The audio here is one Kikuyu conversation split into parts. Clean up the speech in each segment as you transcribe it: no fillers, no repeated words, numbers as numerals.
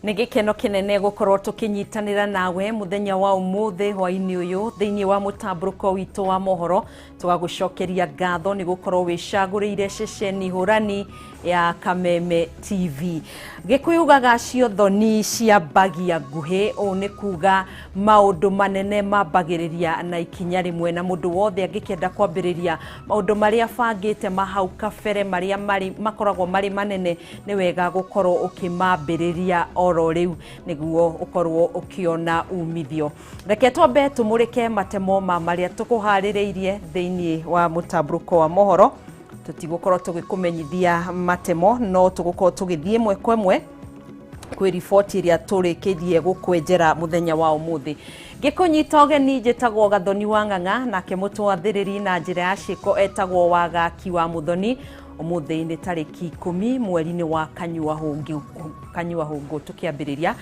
Nĩ gĩkeno kĩnene gũkorwo tũkĩnyitanĩra nawe mũthenya wa ũmũthĩ hwainĩ ũyũ thĩinĩ wa mũtambũrũko witũ wa mohoro. Tũgagũcokeria ngatho nĩ gũkorwo wĩcagũrĩire ceceni hũrani ya Kameme TV. Gĩkũyũ ugaga cio thoni ciambagia nguhĩ, ũũ nĩ kuga maũndũ manene mambagĩrĩria na ikinya rĩmwe, na mũndũ wothe angĩkĩenda kwambĩrĩria maũndũ marĩa abangĩte ma hau kabere marĩa marĩ makoragwo marĩ manene, nĩ wega gũkorwo ũkĩmambĩrĩria oro rĩu nĩguo ũkorwo ũkĩona umithio. Reke twambe tũmũrĩke matemo ma marĩa tũkũharĩrĩirie thĩinĩ wa mũtambũrũko wa mohoro. Tũtigũkorwo tũgĩkũmenyithia matemo, no tũgũkorwo tũgĩthiĩ ĩmwe kwa ĩmwe kwĩ riboti ĩrĩa tũrĩkĩtie gũkwenjera mũthenya wa ũmũthĩ. Ngĩkũnyita ũgeni, njĩtagwo Gathoni wa Ng'ang'a, nake mũtwathĩrĩri na njĩra ya ciĩko etagwo Wagaki wa Mũthoni. Ũmũthĩ nĩ tarĩki 10 mweri-inĩ wa Kanyua Hũngũ. Tũkĩambĩrĩria,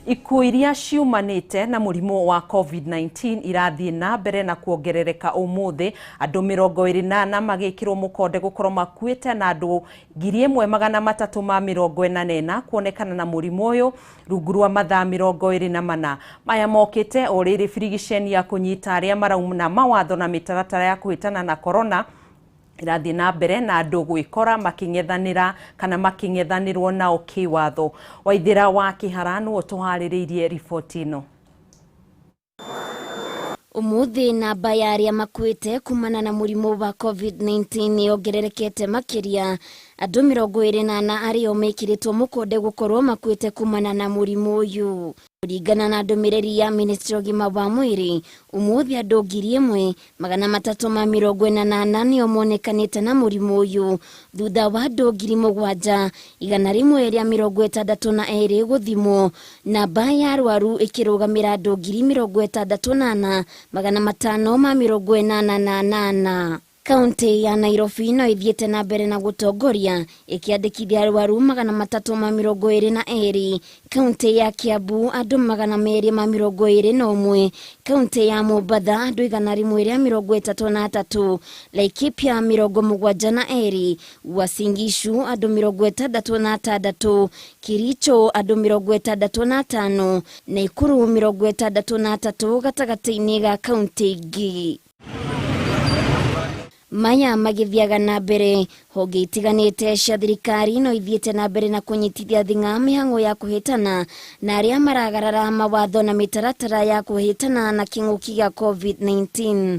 ikuũ iria ciumanĩte na mũrimũ wa COVID-19 irathiĩ na mbere na kuongerereka. Ũmũthĩ andũ 24 magĩkĩrwo mũkonde gũkorwo makuĩte na andũ 1344 kuonekana na mũrimũ ũyũ rungu rwa mathaa 24. Maya mokĩte o rĩrĩ birigiceni ya kũnyita arĩa marauna mawatho na mĩtaratara ya kũhĩtana na corona irathiĩ na mbere, na andũ gwĩkora makĩng'ethanĩra kana makĩng'ethanĩrwo nao kĩwatho. Waithĩra wa Kĩhara nĩwe tũharĩrĩirie riboti ĩno. Umuthi namba ya arĩa makuĩte kumana na mũrimũ wa COVID-19 yongererekete makĩria, andũ 24 arĩo mekĩrĩtwo mũkonde gũkorwo makuĩte kumana na mũrimũ ũyũ. Kũringana na ndũmĩrĩri ya ministry ũgima wa mwĩrĩ, umuthi andũ 1344 nĩo monekanĩte na mũrimũ ũyũ, thutha wa andũ 7162 gũthimwo. Namba ya arwaru ĩkĩrũgamĩra andũ 64,588. Kaunti ya Nairobi no ithiĩte na mbere na gũtongoria ĩkĩandĩkithia arwaru 322, kaunti ya Kiambu andũ 221, kaunti ya Mombatha andũ 133, Laikipia 72, Uasin Gishu andũ 66, Kericho andũ 65, Nakuru 63 gatagatĩ-inĩ ga kaunti ingĩ. Maya magĩthiaga na mbere, honge itiganĩte cia thirikari no ithiĩte na mbere na kũnyitithia thing'a mĩhang'o ya kũhĩtana na arĩa maragarara mawatho na mĩtaratara ya kũhĩtana na kĩng'ũki gĩa COVID-19.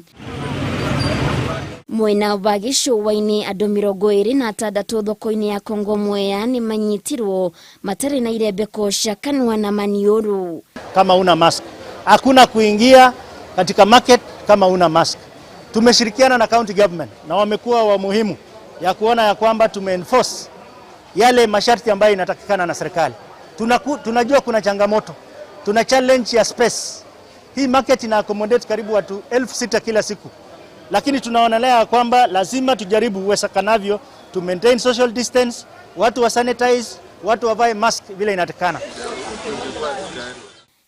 Mwena wa gĩcũa-inĩ, andũ 26 thoko-inĩ ya Kongo Mwea nĩ manyitirwo matarĩ na irembeko cia kanua na maniũrũ. Kama una mask, hakuna kuingia katika market kama una mask. Tumeshirikiana na county government na wamekuwa wa muhimu ya kuona ya kwamba tumeenforce yale masharti ambayo inatakikana na serikali. Tunajua kuna changamoto, tuna challenge ya space. Hii market ina accommodate karibu watu 6,000 kila siku, lakini tunaonelea kwamba lazima tujaribu uwezekanavyo to maintain social distance, watu wa sanitize, watu wavae mask vile inatakikana.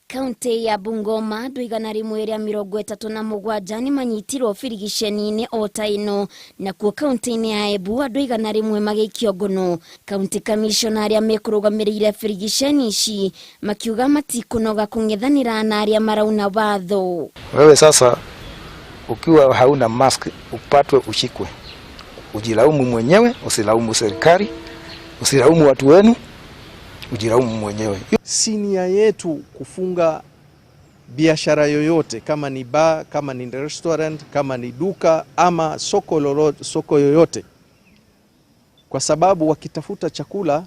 Kaunti ya Bungoma, andũ 137 nĩ manyitirwo birigiceni-inĩ o ta ĩno, nakuo kaunti-inĩ ya Embu andũ 100 magĩikio ngono. Kaunti commissioner arĩa mekũrũgamĩrĩire birigiceni ici makiuga matikũnoga kũng'ethanĩra na arĩa marauna watho. Wewe sasa ukiwa hauna mask upatwe ushikwe, ujilaumu mwenyewe, usilaumu serikali, usilaumu watu wenu, ujilaumu mwenyewe. Si nia yetu kufunga biashara yoyote, kama ni bar, kama ni restaurant, kama ni duka ama soko lolote, soko yoyote, kwa sababu wakitafuta chakula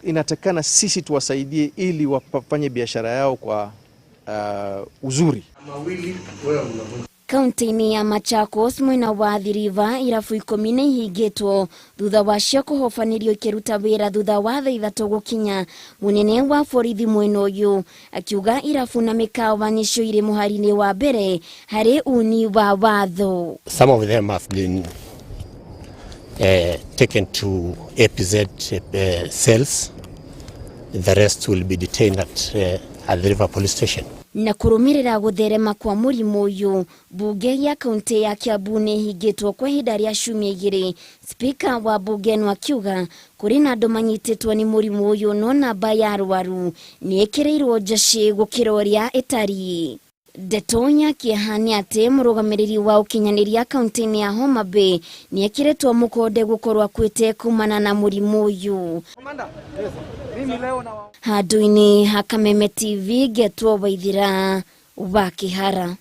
inatakana sisi tuwasaidie ili wafanye biashara yao kwa uzuri. Kaunti-inĩ ya Machakos, mwena wa Athi River, irabu 10 nĩ ihingĩtwo thutha wacio kũhobanĩrio ikĩruta wĩra thutha wa thaa 3 gũkinya. Mũnene wa borithi mwena ũyũ akiuga irabu na mĩkawa nĩcio irĩ mũhari-inĩ wa mbere harĩ uni wa watho. Some of them have been taken to APZ cells. The rest will be detained at the River Police Station. Na kũrũmĩrĩra gũtherema kwa mũrimũ ũyũ, mbunge ya kaunti ya Kiambu nĩ ĩhingĩtwo kwa ihinda rĩa ciumia 2. Spika wa mbunge ĩno akiuga kũrĩ na andũ manyitĩtwo nĩ mũrimũ ũyũ, no namba ya arwaru nĩ ĩkĩrĩirwo njacĩ gũkĩra ũrĩa ĩtariĩ. Ndeto ya kĩeha nĩ atĩ mũrũgamĩrĩri wa ũkinyanĩria kaunti-inĩ ya Homa Bay nĩ ekĩrĩtwo mũkonde gũkorwo akuĩte kumana na mũrimũ ũyũ. Handũ-inĩ ha Kameme TV, ngetwo Waithira wa Kĩhara.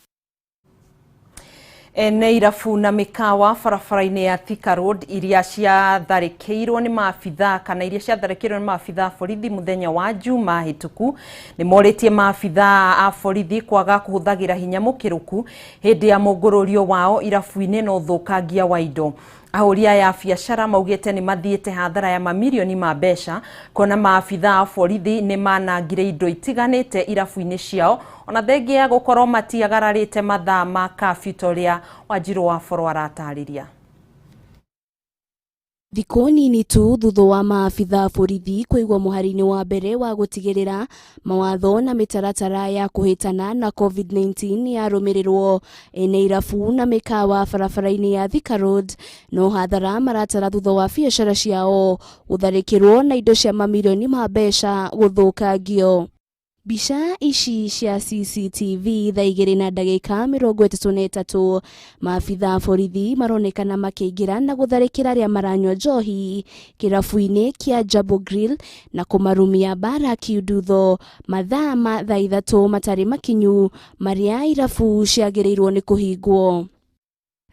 Ene irabu na mĩkawa barabara-inĩ ya Thika Road iria ciatharĩkĩirwo nĩ maabithaa kana iria ciatharĩkĩirwo nĩ maabithaa a borithi mũthenya wa Juma hĩtũku nĩ morĩtie maabithaa a borithi kwaga kũhũthagĩra hinya mũkĩrũku hĩndĩ ya mũngũrũrio wao irabu-inĩ na ũthũkangia wa indo. Ahũri aya a biacara maugĩte nĩ mathiĩte hathara ya mamirioni ma mbeca kuona maabithaa a borithi nĩ manangire indo itiganĩte irabu-inĩ ciao ona thengia ya gũkorwo matiagararĩte mathaa ma kabiũ ta ũrĩa Wanjirũ wa Boro aratarĩria. Thikũ nini tu thutha wa maabithaa borithi kũigwo mũhari-inĩ wa mbere wa gũtigĩrĩra mawatho na mĩtaratara ya kũhĩtana na COVID-19 yarũmĩrĩrwo, ene irabu na mĩkawa barabara-inĩ ya Thika Road no hathara maratara thutha wa biacara ciao gũtharĩkĩrwo na indo cia mamirioni ma mbeca gũthũkangio. Mbica ici cia CCTV thaa 2:33, maabithaa borithi maronekana makĩingĩra na gũtharĩkĩra arĩa maranyua njohi kĩrabu-inĩ kĩa Jambo Grill na kũmarumia mbara kiundutho mathaa ma thaa 3 matarĩ makinyu marĩa irabu ciagĩrĩirwo nĩ kũhingwo.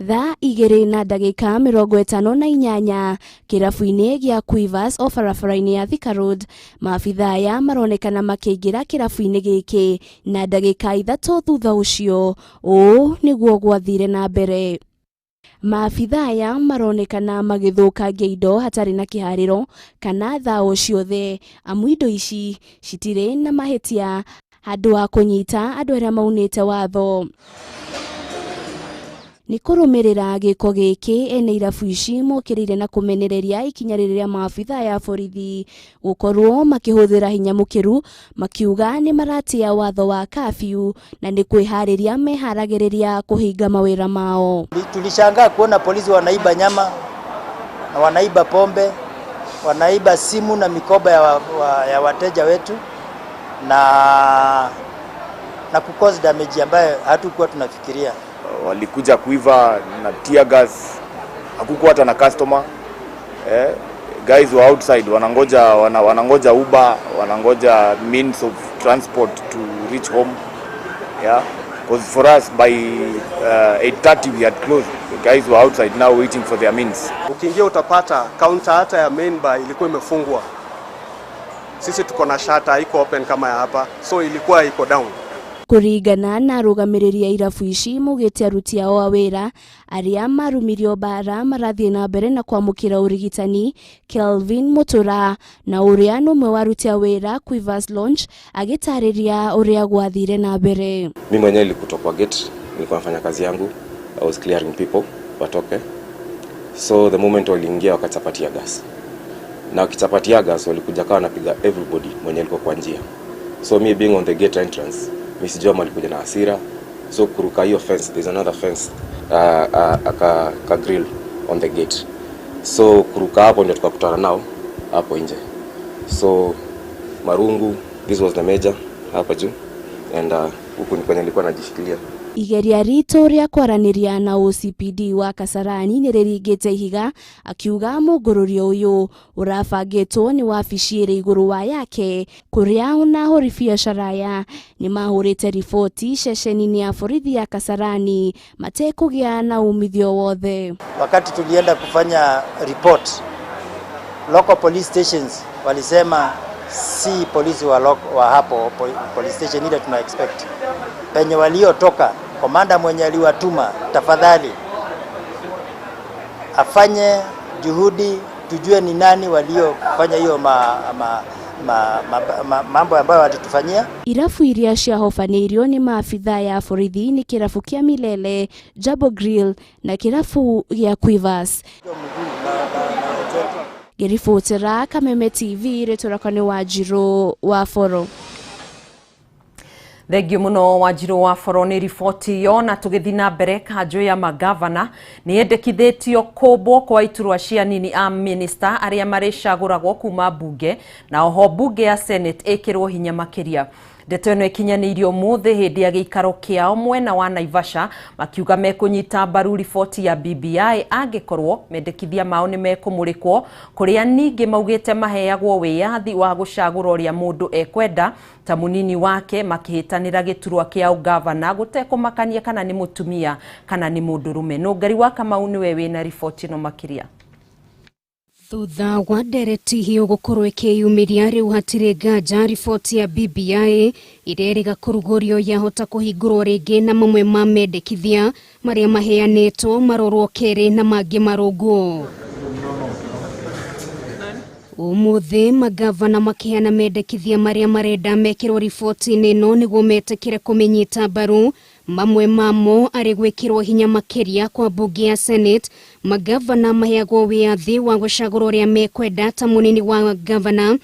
Thaa 2:58, kĩrabu-inĩ gĩa Quivers o barabara-inĩ ya Thika Road, maabithaa aya maronekana makĩingĩra kĩrabu-inĩ gĩkĩ na ndagĩka 3 thutha ũcio ũũ nĩguo gwathire na mbere. Maabithaa aya maronekana magĩthũkangia indo hatarĩ na kĩharĩro kana thaũ ciothe, amu indo ici citirĩ na mahĩtia handũ ha kũnyita andũ arĩa maunĩte watho. Nĩ kũrũmĩrĩra gĩko gĩkĩ, ene irabu ici mokĩrĩire na kũmenereria ikinya rĩrĩa maabithaa ya borithi gũkorwo makĩhũthĩra hinya mũkĩru, makiuga nĩ maratĩa watho wa kabiũ na nĩ kwĩharĩria meharagĩrĩria kũhinga mawĩra mao. Tulishangaa kuona polisi wanaiba nyama na wanaiba pombe, wanaiba simu na mikoba ya wateja wetu na kucause damage ambayo hatukuwa tunafikiria. Walikuja kuiva na tear gas, hakukuwa hata na customer. Guys were outside wanangoja Uber, wanangoja means of transport to reach home. Yeah, because for us by 8:30 we had closed. The guys were outside now waiting for their means. Ukiingia utapata counter hata ya main bar ilikuwa imefungwa. Sisi tuko na shutter haiko open kama ya hapa, so ilikuwa iko down. Kũringana na arũgamĩrĩri a irabu ici, maugĩte aruti ao a wĩra arĩa marumirio mbara marathiĩ na mbere na kwamũkĩra ũrigitani. Kelvin Mutura na ũrĩa nĩ ũmwe wa aruti a wĩra Quivers Lounge agĩtarĩria ũrĩa gwathire na mbere. Mimi mwenyewe nilikutwa kwa gate, nilikuwa nafanya kazi yangu, I was clearing people watoke. So the moment waliingia wakachapatia gas, na wakichapatia gas walikuja kawa wanapiga everybody mwenye alikuwa kwa njia. So me being on the gate entrance, mimi sijui ama alikuja na hasira, so kuruka hiyo fence, there's another fence, ka grill on the gate. So kuruka hapo ndio tukakutana nao hapo nje. So marungu, this was the major hapa juu, and huku ni kwenye nilikuwa najishikilia. Igeria ritũ rĩa kwaranĩria na OCPD wa Kasarani nĩ rĩringĩte ihiga, akiuga mũngũrũrio ũyũ ũrabangĩtwo nĩ wabici ĩrĩ igũrũ wa yake kũrĩa ona ahũri biacara aya nĩ mahũrĩte riboti ceceni-inĩ ya borithi ya Kasarani matekũgĩa na umithio wothe. Wakati tulienda kufanya report, local police stations walisema si polisi wa hapo police station ile tuna expect. Penye waliotoka, komanda mwenye aliwatuma tafadhali afanye juhudi tujue ni nani waliofanya hiyo mambo ambayo walitufanyia. Irabu iria ciahobanĩirio nĩ maabithaa ya borithi nĩ kĩrabu kĩa Milele, Jambo Grill na kĩrabu gĩa Quivers. Ngĩribotera Kameme TV, rĩtwa rĩakwa nĩ Wanjirũ wa Boro. Thengio muno Wanjiru wa Boro nĩ riboti ĩyo. Na tũgĩthiĩ na mbere, kanjũ ya magavana nĩ yendekithĩtio kũmbwo kwa iturwa cia nini a minista arĩa marĩcagũragwo kuma mbunge, na oho mbunge ya Senate ĩkĩrwo hinya makĩria. Ndeto ĩno ĩkinyanĩirio ũmũthĩ hĩndĩ ya gĩikaro kĩao mwena wa Naivasha, makiuga mekũnyita mbaru riboti ya BBI angĩkorwo mendekithia mao nĩ mekũmũrĩkwo, kũrĩa ningĩ maugĩte maheagwo wĩyathi wa gũcagũra ũrĩa mũndũ ekwenda ta mũnini wake makĩhĩtanĩra gĩturwa kĩa ũgavana, gũtekũmakania kana nĩ mũtumia kana nĩ mũndũrũme. Nũngari wa Kamau nĩwe wĩna riboti ĩno makĩria. Thutha wa ndereti hiyo gũkorwo ĩkĩyumĩria, rĩu hatirĩ nganja riboti ya BBI ĩrĩa ĩrĩga kũrugũrio yahota kũhingũrwo rĩngĩ, na mamwe ma mendekithia marĩa maheanĩtwo marorwo kerĩ na mangĩ marũngwo. Ũmũthĩ magavana makĩheana mendekithia marĩa marenda mekĩrwo riboti-inĩ ĩno nĩguo metĩkĩre kũmĩnyita mbaru. Mamwe mamo arĩ gwĩkĩrwo hinya makĩria kwa mbunge ya Senate, magavana maheagwo wĩyathi wa gũcagũra ũrĩa mekwenda ta mũnini wa gavana.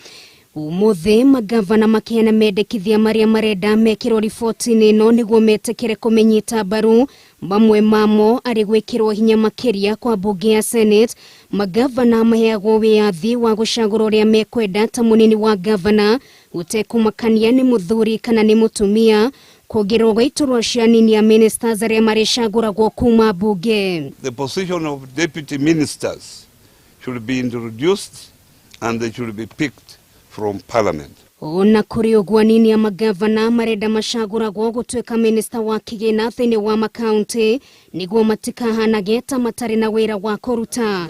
Ũmũthĩ magavana makĩheana mendekithia marĩa marenda mekĩrwo riboti-inĩ ĩno nĩguo metĩkĩre kũmĩnyita mbaru. Mamwe mamo arĩ gwĩkĩrwo hinya makĩria kwa mbunge ya Senate, magavana maheagwo wĩyathi wa gũcagũra ũrĩa mekwenda ta mũnini wa gavana, gũtekũmakania nĩ mũthuri kana nĩ mũtumia, kuongererwo gwa iturwa cia nini ya ministers arĩa marĩcagũragwo kuma mbunge. The position of deputy ministers should be introduced and they should be picked from parliament. Ona kũrĩ ũguo, anini a magavana marenda macagũragwo gũtuĩka minista wa kĩgĩna thĩinĩ wa makaunti nĩguo matikahanage ta matarĩ na wĩra wa kũruta,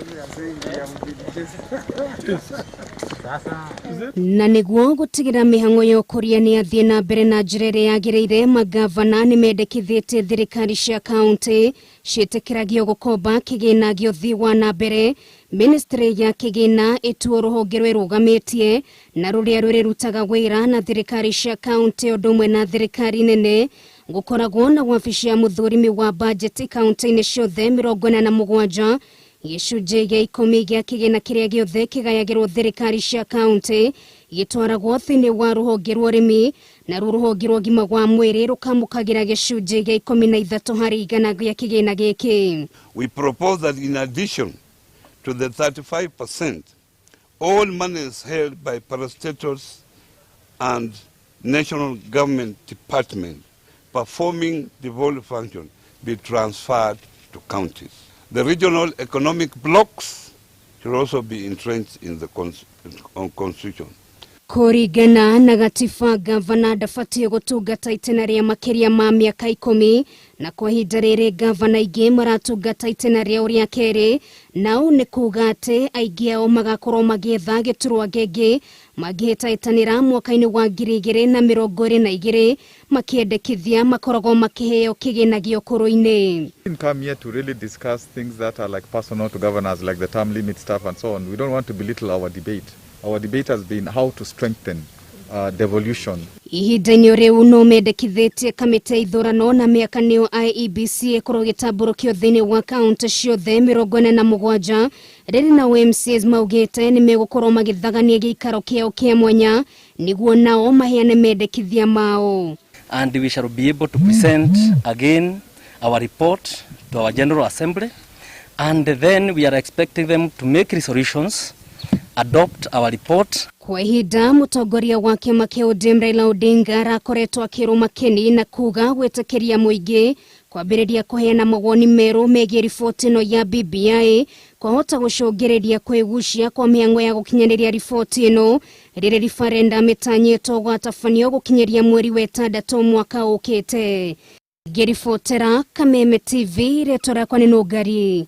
na nĩguo gũtigĩrĩra mĩhang'o ya ũkũria nĩ yathiĩ na mbere na njĩra ĩrĩa yagĩrĩire, magavana nĩ mendekithĩtie thirikari cia kaunti ciĩtĩkĩragio gũkomba kĩgĩna gĩa ũthii wa na mbere, ministry ya kĩgĩna ĩtuo rũhonge rwĩrũgamĩtie na rũrĩa rũrĩrutaga wĩra na thirikari cia kaunti ũndũ ũmwe na thirikari nene, gũkoragwo na wabici ya mũthũrimi wa bajeti kaunti-inĩ ciothe 47, 10% gĩa kĩgĩna kĩrĩa gĩothe kĩgayagĩrwo thirikari cia kaunti gĩtwaragwo thĩinĩ wa rũhonge rwa ũrĩmi, naruo rũhonge rwa ũgima wa mwĩrĩ rũkamũkagĩra 13% gĩa kĩgĩna gĩkĩ. We propose that in addition to the 35%, all monies held by parastatals and national government department performing devolved function be transferred to counties. The regional economic blocks should also be entrenched in the constitution. Kũringana na gatiba, gavana ndabatiĩ gũtungata itĩna rĩa makĩria ma mĩaka 10, na kwa ihinda rĩrĩ gavana aingĩ maratungata itĩna rĩao rĩa kerĩ, nao nĩ kuga atĩ aingĩ ao magakorwo magĩetha gĩturwa kĩngĩ mangĩhĩtahĩtanĩra mwaka-inĩ wa 2022, makĩendekithia makoragwo makĩheo kĩgĩna gĩa ũkũrũ-inĩ. Didn't come here to really discuss things that are like personal to governors, like the term limit stuff and so on. We don't want to belittle our debate. Our debate has been how to strengthen devolution. Ihinda-inĩ rĩu no mendekithĩtie kamĩtĩ ya ithurano na mĩaka, nĩyo IEBC, ĩkorwo ĩgĩtambũrũkio thĩinĩ wa kaunti ciothe 47. Rĩrĩ na MCAs maugĩte nĩ megũkorwo magĩthagania gĩikaro kĩao kĩa mwanya nĩguo nao maheane mendekithia mao. And we shall be able to present again our report to our General Assembly, and then we are expecting them to make resolutions, adopt our report. Kwa ihinda mũtongoria wa kĩama kĩa ODM Raila Odinga arakoretwo akĩrũma kĩni na kuga gwĩtĩkĩria mũingĩ kwambĩrĩria kũheana mawoni merũ megiĩ riboti ĩno ya BBI kwahota gũcũngĩrĩria kwĩgucia kwa mĩhang'o ya gũkinyanĩria riboti ĩno, rĩrĩ referendum ĩtanyĩtwo gwatabanio gũkinyĩria mweri wa ĩtandatũ mwaka ũkĩte. Ngĩribotera Kameme TV, rĩtwa rĩakwa nĩ Nũngari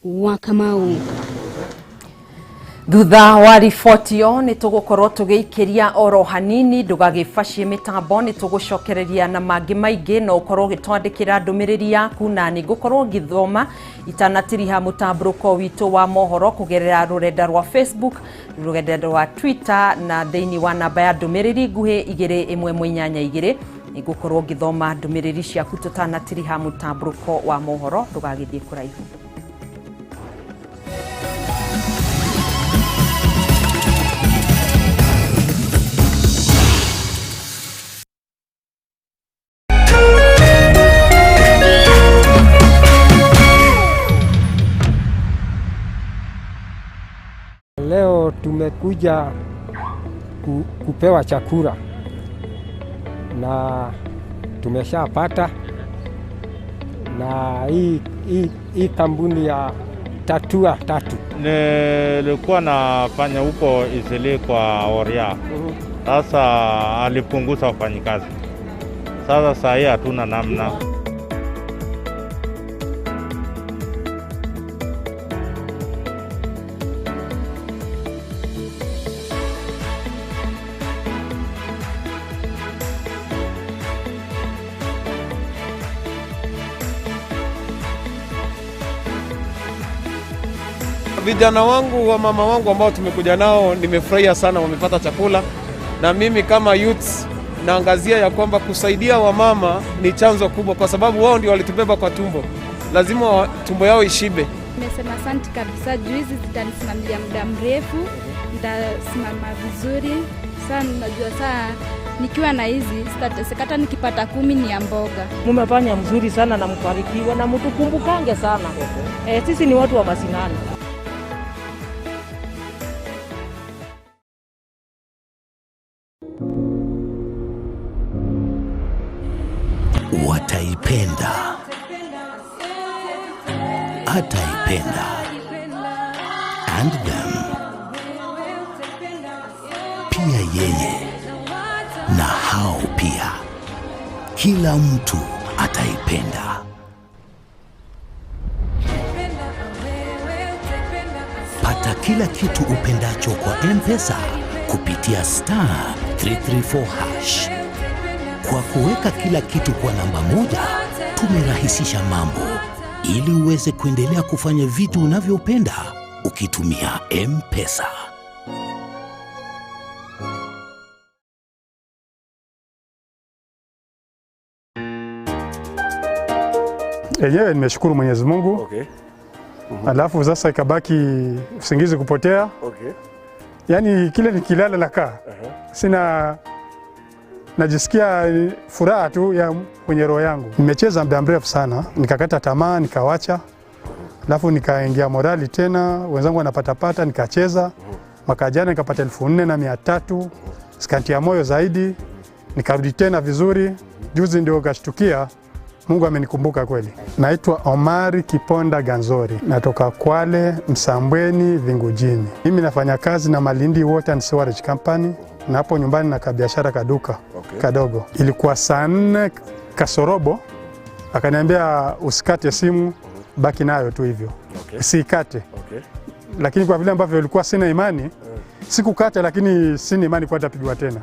wa Kamau. Thutha wa riboti ĩyo nĩ tũgũkorwo tũgĩikĩria oro hanini. Ndũgagĩbacie mĩtambo, nĩ tũgũcokereria na mangĩ maingĩ. No ũkorwo ũgĩtwandĩkĩra ndũmĩrĩri yaku na nĩ ngũkorwo ngĩthoma itanatiriha mũtambũrũko witũ wa mohoro kũgerera rũrenda rwa Facebook, rũrenda rwa Twitter na thĩinĩ wa namba ya ndũmĩrĩri nguhĩ 21182. Nĩ ngũkorwo ngĩthoma ndũmĩrĩri ciaku tũtanatiriha mũtambũrũko wa mohoro. Ndũgagĩthiĩ kũraihu. Leo tumekuja kupewa chakula na tumeshapata, na hii kampuni ya Tatua Tatu. Nilikuwa nafanya huko Isili kwa Oria. Sasa alipunguza wafanyikazi. Sasa saa hii hatuna namna. Vijana wangu wa mama wangu ambao tumekuja nao, nimefurahia sana, wamepata chakula, na mimi kama youths naangazia ya kwamba kusaidia wamama ni chanzo kubwa, kwa sababu wao ndio walitubeba kwa tumbo, lazima tumbo yao ishibe. Nimesema asante kabisa, juu hizi zitanisimamia muda mrefu, nitasimama vizuri sana. Najua saa nikiwa na hizi sitateseka, hata nikipata 10 ni ya mboga. Mumefanya mzuri sana na mfarikiwe na mtukumbukange sana. Sisi ni watu wa masinani. Wataipenda, ataipenda, and them pia, yeye na hao pia, kila mtu ataipenda. Pata kila kitu upendacho kwa M-Pesa kupitia star 334 hash. Kwa kuweka kila kitu kwa namba moja, tumerahisisha mambo ili uweze kuendelea kufanya vitu unavyopenda ukitumia M-Pesa. Enyewe nimeshukuru Mwenyezi Mungu. Okay. Alafu sasa ikabaki usingizi kupotea. Okay. Yaani kile nikilala nakaa. Sina, najisikia furaha tu ya kwenye roho yangu. Nimecheza muda mrefu sana, nikakata tamaa, nikawacha. Alafu nikaingia morali tena, wenzangu wanapatapata, nikacheza. Mwaka jana nikapata 4,300, sikantia moyo zaidi, nikarudi tena vizuri. Juzi ndio kashtukia Mungu amenikumbuka kweli. Naitwa Omari Kiponda Ganzori, natoka Kwale, Msambweni, Vingujini. Mimi nafanya kazi na Malindi Water and Sewerage Company, na hapo nyumbani na kabiashara kaduka kadogo. Ilikuwa saa 4 kasorobo, akaniambia usikate simu, baki nayo tu hivyo. Usikate. Lakini kwa vile ambavyo ilikuwa sina imani, sikukata, lakini sina imani kwa nitapigwa tena.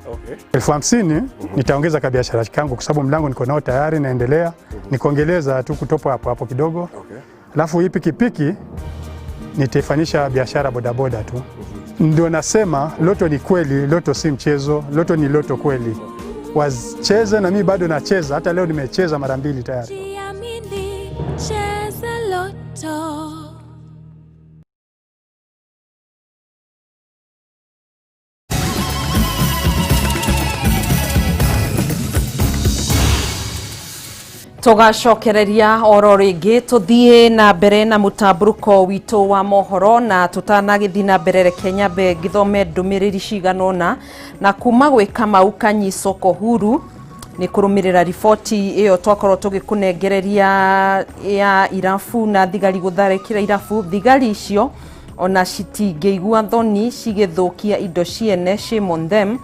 50,000 nitaongeza kabiashara kangu kwa sababu mlango niko nao tayari, naendelea nikuongeleza tu kutopa hapo hapo kidogo. Alafu hii pikipiki nitaifanyisha biashara bodaboda tu. Ndio nasema loto ni kweli, loto si mchezo, loto ni loto kweli. Wacheze na mimi bado nacheza, hata leo nimecheza mara 2 tayari. Jiamini, cheza loto. Tugacokereria oro ringi tuthie na mbere na mutamburuko witu wa mohoro na tutanagithii na mbere reke nyambe ngithome ndumiriri cigana ũna na kuma gwĩ Kamau Kanyiso Kohuru nĩ kũrũmĩrĩra riboti ĩyo twakorwo tũgĩkũnengereria ya irabu na thigari gũtharĩkĩra irabu. Thigari icio ona citingĩigua thoni cigĩthũkia indo ciene, shame on them.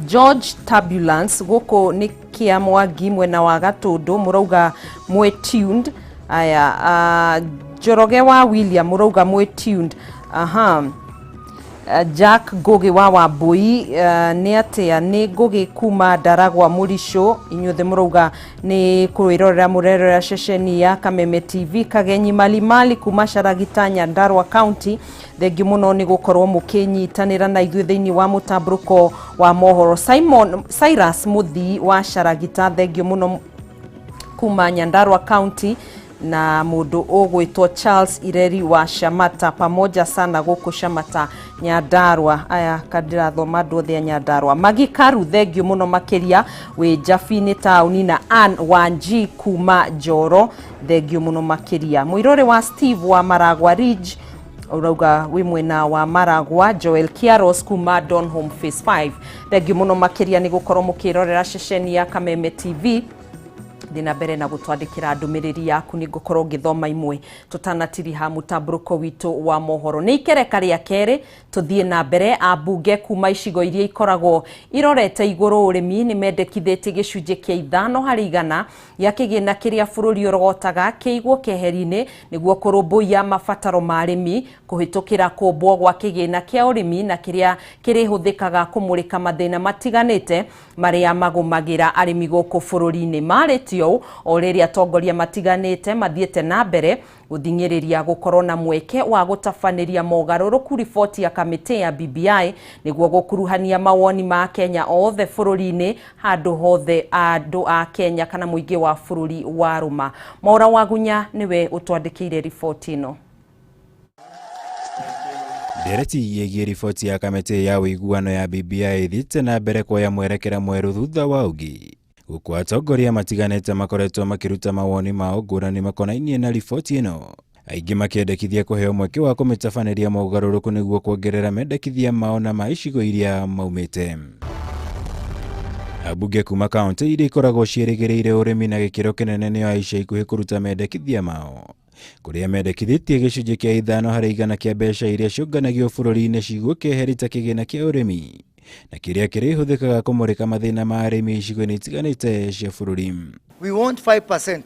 George Turbulence gũkũ nĩ Kia Mwangi mwena wa Gatũndũ mũrauga mwĩ tuned. Aya, Njoroge wa William mũrauga mwĩ tuned. Aha. Jack Ngugi wa Wambui nĩ atĩa nĩ Ngugi kuma Ndaragwa Mũricũ, inyuothe mũrauga nĩ kwĩrorera mũrerorera ceceni ya Kameme TV. Kagenyi Malimali kuma Caragita Nyandarua County, thengiũ mũno nĩ gũkorwo mũkĩnyitanĩra na ithuĩ thĩinĩ wa mũtambũrũko wa mohoro. Simon Cyrus Mũthii wa Caragita, thengiũ mũno kuma Nyandarua County, na mundu ugwitwo Charles Ireri wa Shamata, pamoja sana guku Shamata Nyandarua. Aya kandirathoma andu othe a Nyandarua. Magikaru thengiũ mũno makiria wi Jabini tauni, na Ann Wanji kuma Njoro, thengiũ mũno makiria. Mwirore wa Steve wa Maragwa Ridge Urauga wi mwena wa Maragwa. Joel Kiaros kuma Donholm Phase 5, thengiũ mũno makĩria nĩ gũkorwo mũkĩrorera ceceni ya Kameme TV. Thina mbere na gutwandikira ndumiriri yaku ni ngukorwo ngithoma imwe tutanatiriha mutamburuko witu wa mohoro. Ni ikereka ria keri tuthie na mbere. Ambunge kuma icigo iria ikoragwo irorete iguru urimi ni mendekithitie gicunji kia 5% ya kigina kiria bururi urogotaga kiigwo keheri-ini niguo kurumbuiya mabataro ma arimi kuhitukira kumbwo gwa kigina kia urimi na kiria kirihuthikaga kumurika mathina matiganite maria magumagira arimi guku bururi-ini. Marĩtio o rĩrĩa atongoria matiganĩte mathiĩte na mbere gũthing'ĩrĩria gũkorwo na mweke wa gũtabanĩria mogarũrũku riboti ya kamĩtĩ ya BBI nĩguo gũkuruhania mawoni ma Kenya othe bũrũri-inĩ handũ hothe andũ a Kenya kana mũingĩ wa bũrũri wa rũma. Maura Wagunya nĩwe ũtwandĩkĩire riboti ĩno. Ndereti yĩgiĩ riboti ya kamĩtĩ ya ũiguano ya BBI ĩthiĩte na mbere kuoya mwerekera mwerũ thutha wa ũngĩ, gũkũ atongoria matiganĩte makoretwo makĩruta mawoni mao ngũrani makonainie na riboti ĩno, aingĩ makĩendekithia kũheo mweke wa kũmĩtabanĩria mogarũrũku nĩguo kuongerera mendekithia mao na ma icigo iria maumĩte. Ambunge kuma kaunti iria ikoragwo ciĩrĩgĩrĩire ũrĩmi na gĩkĩro kĩnene nĩo a ica ikuhĩ kũruta mendekithia mao, kũrĩa mendekithĩtie gĩcunjĩ kĩa 5% kĩa mbeca iria ciũnganagio bũrũri-inĩ cigwo keheri ta kĩgĩna kĩa ũrĩmi na kĩrĩa kĩrĩhũthĩkaga kũmũrĩka mathĩna ma arĩmi icigo-inĩ itiganĩte cia bũrũri. We want 5%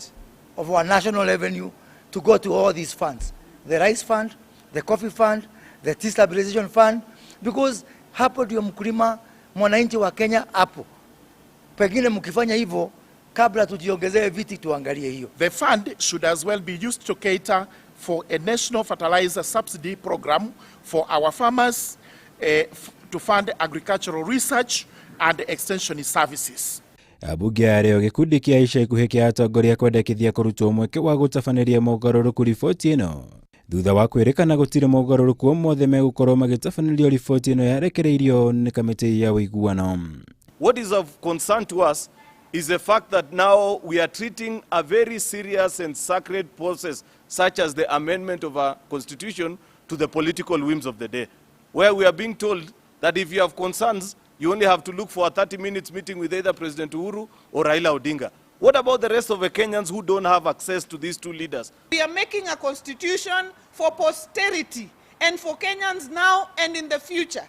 of our national revenue to go to all these funds, the rice fund, the coffee fund, the tea stabilization fund, because hapo ndio mkulima mwananchi wa Kenya hapo. Pengine mkifanya hivyo kabla tujiongezee viti tuangalie hiyo. The fund should as well be used to cater for a national fertilizer subsidy program for our farmers, to fund agricultural research and extension services. Ambunge arĩo gĩkundi kĩa ica ikuhĩ kĩa atongoria kwendekithia kũrutwo mweke wa gũtabanĩria mogarũrũku riboti ĩno thutha wa kwĩrĩkana gũtirĩ mogarũrũku o mothe megũkorwo magĩtabanĩrio riboti ĩno yarekereirio nĩ kamĩtĩ ya ũiguano. What is of concern to us is the fact that now we are treating a very serious and sacred process such as the amendment of our constitution to the political whims of the day, where we are being told that if you have concerns, you only have to look for a 30 minutes meeting with either President Uhuru or Raila Odinga. What about the rest of the Kenyans who don't have access to these two leaders? We are making a constitution for posterity and for Kenyans now and in the future.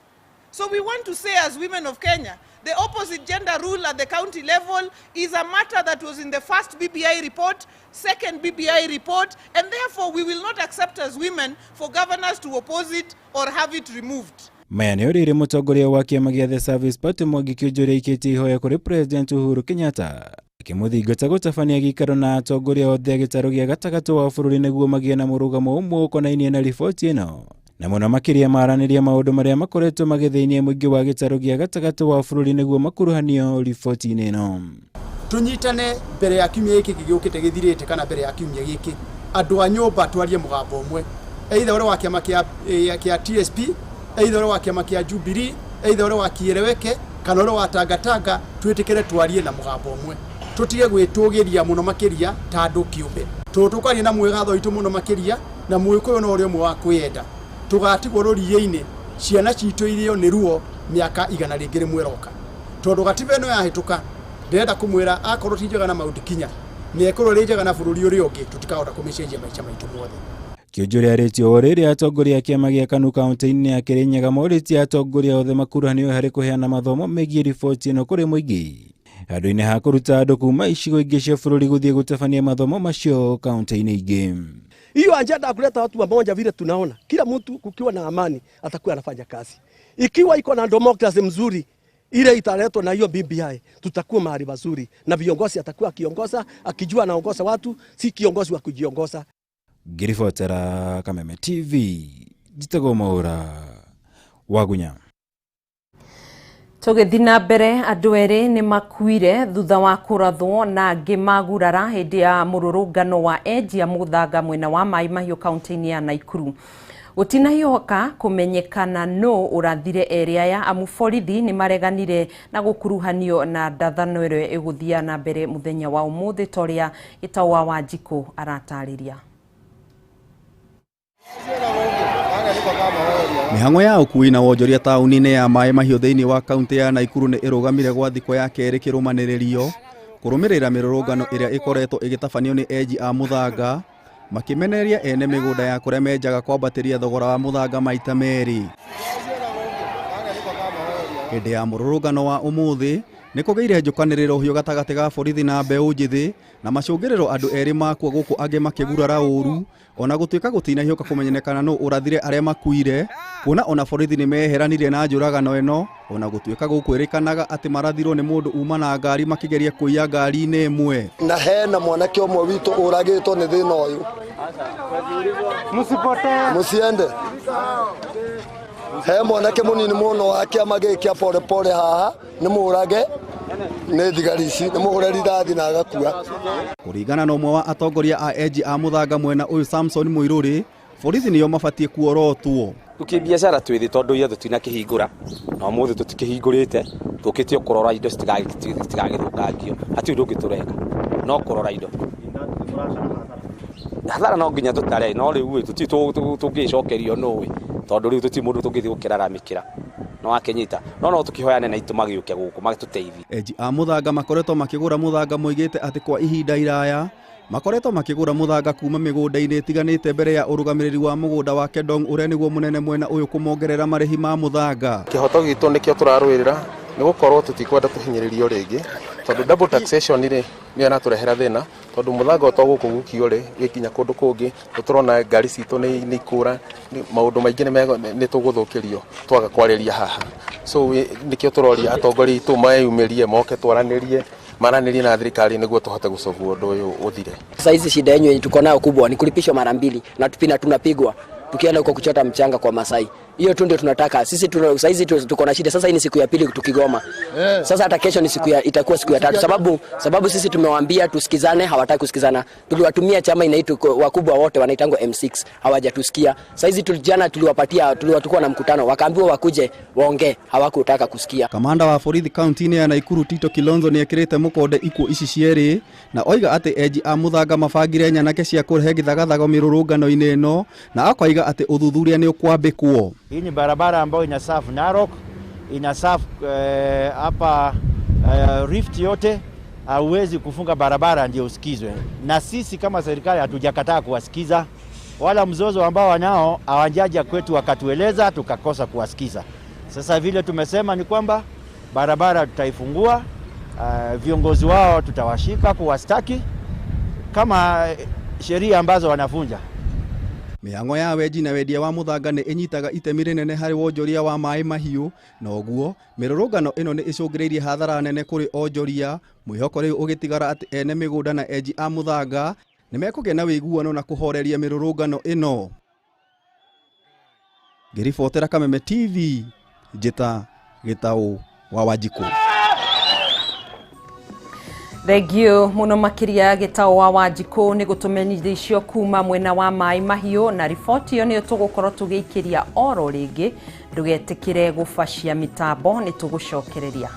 So we want to say as women of Kenya, the opposite gender rule at the county level is a matter that was in the first BBI report, second BBI report, and therefore we will not accept as women for governors to oppose it or have it removed. Maya nĩ ũrĩrĩ mũtongoria wa kĩama gĩa The Service Party Mwangi Kĩũnjũria aikĩtie ihoya kũrĩ President Uhuru Kenyatta akĩmũthingata gũtabania gĩikaro na atongoria othe a gĩtarũ gĩa gatagatĩ wa bũrũri nĩguo magĩe na mũrũgamo ũmwe ũkonainie na riboti ĩno, na mũno makĩria maranĩria maũndũ marĩa makoretwo magĩthĩnia mũingĩ wa gĩtarũ gĩa gatagatĩ wa bũrũri nĩguo makuruhanio riboti-inĩ ĩno. Tũnyitane mbere ya kiumia gĩkĩ gĩũkĩte gĩthirĩte kana mbere ya kiumia gĩkĩ, andũ a nyũmba twarie mũgambo ũmwe, either ũrĩa wa kĩama kĩa TSP, either ũrĩa wa kĩama kĩa Jubilee, either ũrĩa wa Kieleweke kana ũrĩa wa Tangatanga, twĩtĩkĩre twarie na mũgambo ũmwe, tũtige gwĩtũgĩria mũno makĩria ta andũ kĩũmbe, tondũ tũkaria na mwĩgatho witũ mũno makĩria na mwĩkũyũ no ũrĩa ũmwe wa kwĩyenda, tũgatigwo rũriĩ-inĩ ciana citũ irio nĩ ruo mĩaka 100 ĩroka, tondũ gatiba ĩno yahĩtũka ndĩrenda kũmwĩra akorwo ti njega na Mount Kenya nĩ ĩkorwo ĩrĩ njega na bũrũri ũrĩa ũngĩ, tũtikahota kũmĩcenjia maica maitũ mothe. Kĩũnjũria arĩtie o rĩrĩa atongoria a kĩama gĩa KANU kaunti-inĩ ya Kĩrĩnyaga morĩtie atongoria othe makuruhanio harĩ kũheana mathomo megiĩ riboti ĩno kũrĩ mũingĩ handũ-inĩ ha kũruta andũ kuma icigo ingĩ cia bũrũri gũthiĩ gũtabania mathomo macio kaunti-inĩ ingĩ. Hiyo ajenda kuleta watu wamoja vile tunaona kila mtu kukiwa na amani atakuwa anafanya kazi. Ikiwa iko na democracy mzuri ile italetwa na hiyo BBI, tutakuwa mahali pazuri na viongozi atakuwa akiongoza akijua anaongoza watu, si kiongozi wa kujiongoza. Ngiribotera Kameme TV, njĩtagwo Mwaura Wagunya. Tũgĩthiĩ na mbere, andũ erĩ nĩ makuire thutha wa kũrathwo na angĩ magurara hĩndĩ ya mũrũrũngano wa enjia mũthanga mwena wa Mai Mahiũ kaunti-inĩ ya Naikuru. Gũtinahiũka kũmenyekana nũ ũrathire erĩ aya amu borithi nĩ mareganire na gũkuruhanio na ndathano ĩrĩa ĩgũthiĩ na mbere mũthenya wa ũmũthĩ ta ũrĩa Gĩtau wa Wanjikũ aratarĩria. Mĩhang'o ya ũkui na wonjoria taũni-inĩ ya Maĩ Mahiũ thĩinĩ wa kaunti ya Naikuru nĩ ĩrũgamire gwa thikũ ya kerĩ kĩrũmanĩrĩrio kũrũmĩrĩra mĩrũrũngano ĩrĩa ĩkoretwo ĩgĩtabanio nĩ enji a mũthanga makĩmenereria ene mĩgũnda ya kũrĩa menjaga kwambatĩria thogora wa mũthanga maita merĩ. Hĩndĩ ya mũrũrũngano wa ũmũthĩ nĩ kũgĩire njũkanĩrĩro hiũ gatagatĩ ga borithi na mbeũ njĩthĩ na macũngĩrĩro andũ erĩ makua gũkũ angĩ makĩgurara ũru ona gũtuĩka gũtinahiũka kũmenyekana nũ ũrathire arĩa makuire kuona ona borithi nĩ meheranire na njũragano ĩno ona gũtuĩka gũkwĩrĩkanaga atĩ marathirwo nĩ mũndũ uma na ngari makĩgeria kũiya ngari-inĩ ĩmwe. Na hena mwanake ũmwe witũ ũragĩtwo nĩ thĩna ũyũ, mũciende he mwanake mũnini mũno wa kĩama gĩkĩ kĩa pole pole haha nĩ mũrage nĩ thigari ici, nĩ mũhũre rithathi na agakua. Kũringana na ũmwe wa atongoria a enji a mũthanga mwena ũyũ Samson Mũirũrĩ, borithi nĩo mabatiĩ kuorotwo. Tukibiacara twĩ thĩ tondũ ira tũtinakĩhingũra na ũmũthĩ tũtikĩhingũrĩte, tũkĩte o kũrora indo citigagĩthũkangio, hatirĩ ũndũ ũngĩ tũreka no kũrora indo. Hathara no nginya tũtare, no rĩu tũtirĩ tũngĩcokerio nũĩ tondũ rĩu tũtirĩ mũndũ tũngĩthiĩ gũkĩraramĩkĩra no akĩnyita no tũkĩhoyane na itũ magĩũke gũkũ magĩtũteithie. Enji a mũthanga makoretwo makĩgũra mũthanga moigĩte atĩ kwa ihinda iraya makoretwo makĩgũra mũthanga kuma mĩgũnda-inĩ ĩtiganĩte mbere ya ũrũgamĩrĩri wa mũgũnda wa Kedong ũrĩa nĩguo mũnene mwena ũyũ kũmongerera marĩhi ma mũthanga. Kĩhoto gitũ nĩkĩo tũrarũĩrĩra nĩ gũkorwo tũtikwenda tũhinyĩrĩrio rĩngĩ tondũ double taxation rĩ nĩyo ĩratũrehera thĩna tondũ mũthanga ũto gũkũ gũkio rĩ gĩkinya kũndũ kũngĩ tũtũrona ngari citũ nĩ ikũra, maũndũ maingĩ nĩ tũgũthũkĩrio twaga kwarĩria haha. So nĩkĩo tũroria atongoria aitũ meyumĩrie moke twaranĩrie maranĩrie na thirikari nĩguo tũhote gũcogwo ũndũ ũyũ ũthire. Sasa hizi shida yenyu tuko nayo kubwa ni kulipishwa mara mbili na tupina tunapigwa tukienda huko kuchota mchanga kwa Masai. Hiyo tu ndio tunataka. Sisi sasa hizi tuko na shida. Sasa hii ni siku ya pili tukigoma. Sasa hata kesho ni siku ya itakuwa siku ya tatu. Sababu sisi tumewaambia tusikizane, hawataki kusikizana. Tuliwatumia chama inaitwa wakubwa wote wanaitangwa M6, hawajatusikia. Sasa hizi tulijana tuliwapatia tuliwatukua na mkutano, wakaambiwa wakuje waongee, hawakutaka kusikia. Kamanda wa borithi kaunti-inĩ ya Naikuru Tito Kilonzo nĩ ekĩrĩte mũkonde ikuũ ici cierĩ na oiga atĩ enji a mũthanga mabangire nyanake cia kũrehe gĩthagathago mĩrũrũngano-inĩ ĩno na akoiga atĩ ũthuthuria nĩ ũkwambĩkwo. Hii ni barabara ambayo inasafu Narok, inasafu hapa Rift yote. Hauwezi kufunga barabara ndio usikizwe. Na sisi kama serikali hatujakataa kuwasikiza, wala mzozo ambao wanao hawajaja kwetu wakatueleza tukakosa kuwasikiza. Sasa vile tumesema ni kwamba barabara tutaifungua, viongozi wao tutawashika kuwastaki kama sheria ambazo wanavunja. Mĩhang'o ya wenji na wendia wa mũthanga nĩ ĩnyitaga itemi rĩnene harĩ wonjoria wa maĩ mahiũ na ũguo mĩrũrũngano ĩno nĩ ĩcũngĩrĩirie hathara nene kũrĩ onjoria, mwĩhoko rĩu ũgĩtigara atĩ ene mĩgũnda na enji a mũthanga nĩ mekũgĩa na wĩiguano na kũhoreria mĩrũrũngano ĩno. Ngĩribotera Kameme TV, njĩta Gĩtaũ wa Wanjikũ. Thengiũ mũno makĩria Gĩtaũ wa Wanjikũ nĩ gũtũmenyithia kuma mwena wa Maĩ Mahiũ na riboti ĩyo nĩyo tũgũkorwo tũgĩikĩria oro rĩngĩ. Ndũgetĩkĩre gũbacia mĩtambo, nĩ tũgũcokereria.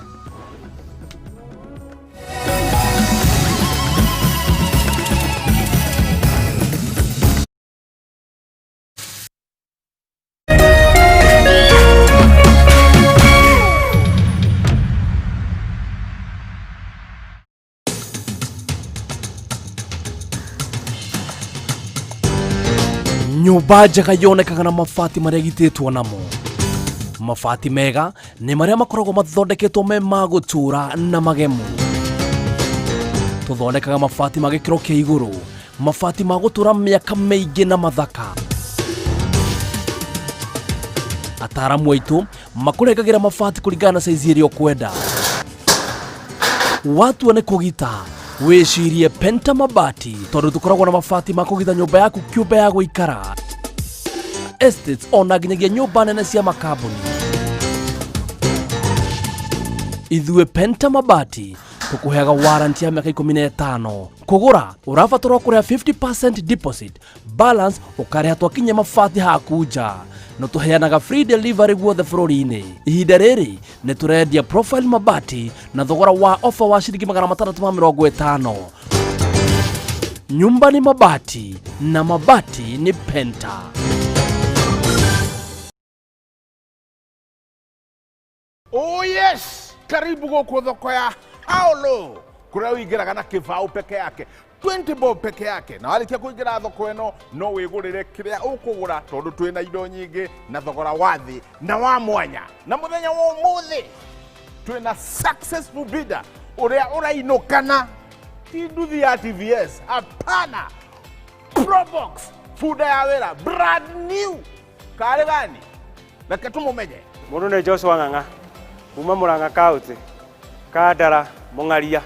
Nyũmba njega yonekaga na mabati marĩa ĩgitĩtwo namo. Mabati mega nĩ marĩa makoragwo mathondeketwo me ma gũtũũra na magemu. Tũthondekaga mabati ma gĩkĩro kĩa igũrũ, mabati ma gũtũũra mĩaka mĩingĩ na mathaka. Ataaramu aitũ makũrengagĩra mabati kũringana na saizi ĩrĩa ũkwenda. Watua nĩ kũgita, wĩcirie Penta Mabati tondũ tũkoragwo na mabati ma kũgita nyũmba yaku kĩũmbe ya gũikara, estates ona nginyagia nyũmba nene cia makambuni. Ithuĩ Penta Mabati tũkũheaga warranty ya mĩaka 15. Kũgũra ũrabatarwo kũrĩha 50% deposit, balance ũkarĩha twakinyia mabati haku nja. No tũheanaga free delivery guothe bũrũri-inĩ. Ihinda rĩrĩ nĩ tũrendia Profile Mabati na thogora wa ofa wa ciringi 650. Nyumba ni mabati na mabati ni Penta. Oh yes, karibu gũkũ thoko ya Haolo kũrĩa ũingĩraga na kĩbaũ peke yake 20 bob peke yake, na warĩkia kũingĩra thoko ĩno no wĩgũrĩre kĩrĩa ũkũgũra tondũ twĩna indo nyingĩ na thogora wa thĩ na wa mwanya. Na mũthenya wa ũmũthĩ twĩna successful bidder ũrĩa ũrainũkana ti nduthi ya TVS, hapana, Probox bunda ya wĩra brand new. Karĩ gani? Reke tũmũmenye. Mũndũ nĩ Joshua Ng'ang'a kuma Murang'a County, Kandara, Mũng'aria,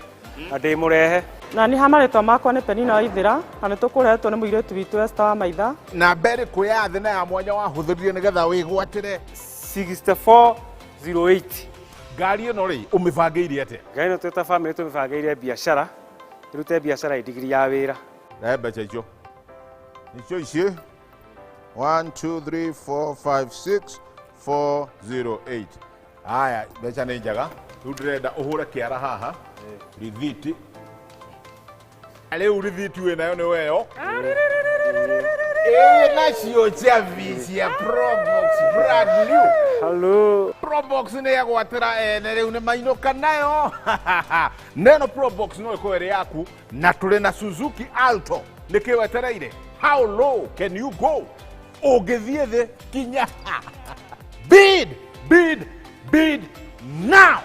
na ndĩ mũrehe. Na nĩ ha marĩtwa makwa nĩ Penina Waithĩra, na nĩ tũkũrehetwo nĩ mũirĩtu witũ Esther wa Maitha. Namba ĩrĩkũ ya thĩ na ya mwanya wahũthĩrire nĩgetha wĩgwatĩre? 6408. Ngari ĩno rĩ, ũmĩbangĩire atĩa? Ngari ĩno twĩ ta bamĩrĩ tũmĩbangĩire biacara, ĩrute biacara ndigiri ya wĩra. Rehe mbeca icio. Nicio ici. 1 2 3 4 5 6 4 0 8. Haya, mbeca nĩ njega. Rĩu ndĩrenda ũhũre kĩara haha. Rithiti. Rĩu rithiti wĩnayo nĩ weyo. Ĩĩ nacio njabi cia Probox brand new. Hello. Probox nĩ yagwatĩra ene rĩu nĩ mainũka nayo. Neno Probox no ĩkorwo ĩrĩ yaku, na tũrĩ na Suzuki Alto. Nĩkĩ wetereire? How low can you go? Ũngĩthiĩ thĩ kinya. Bid, bid, bid now.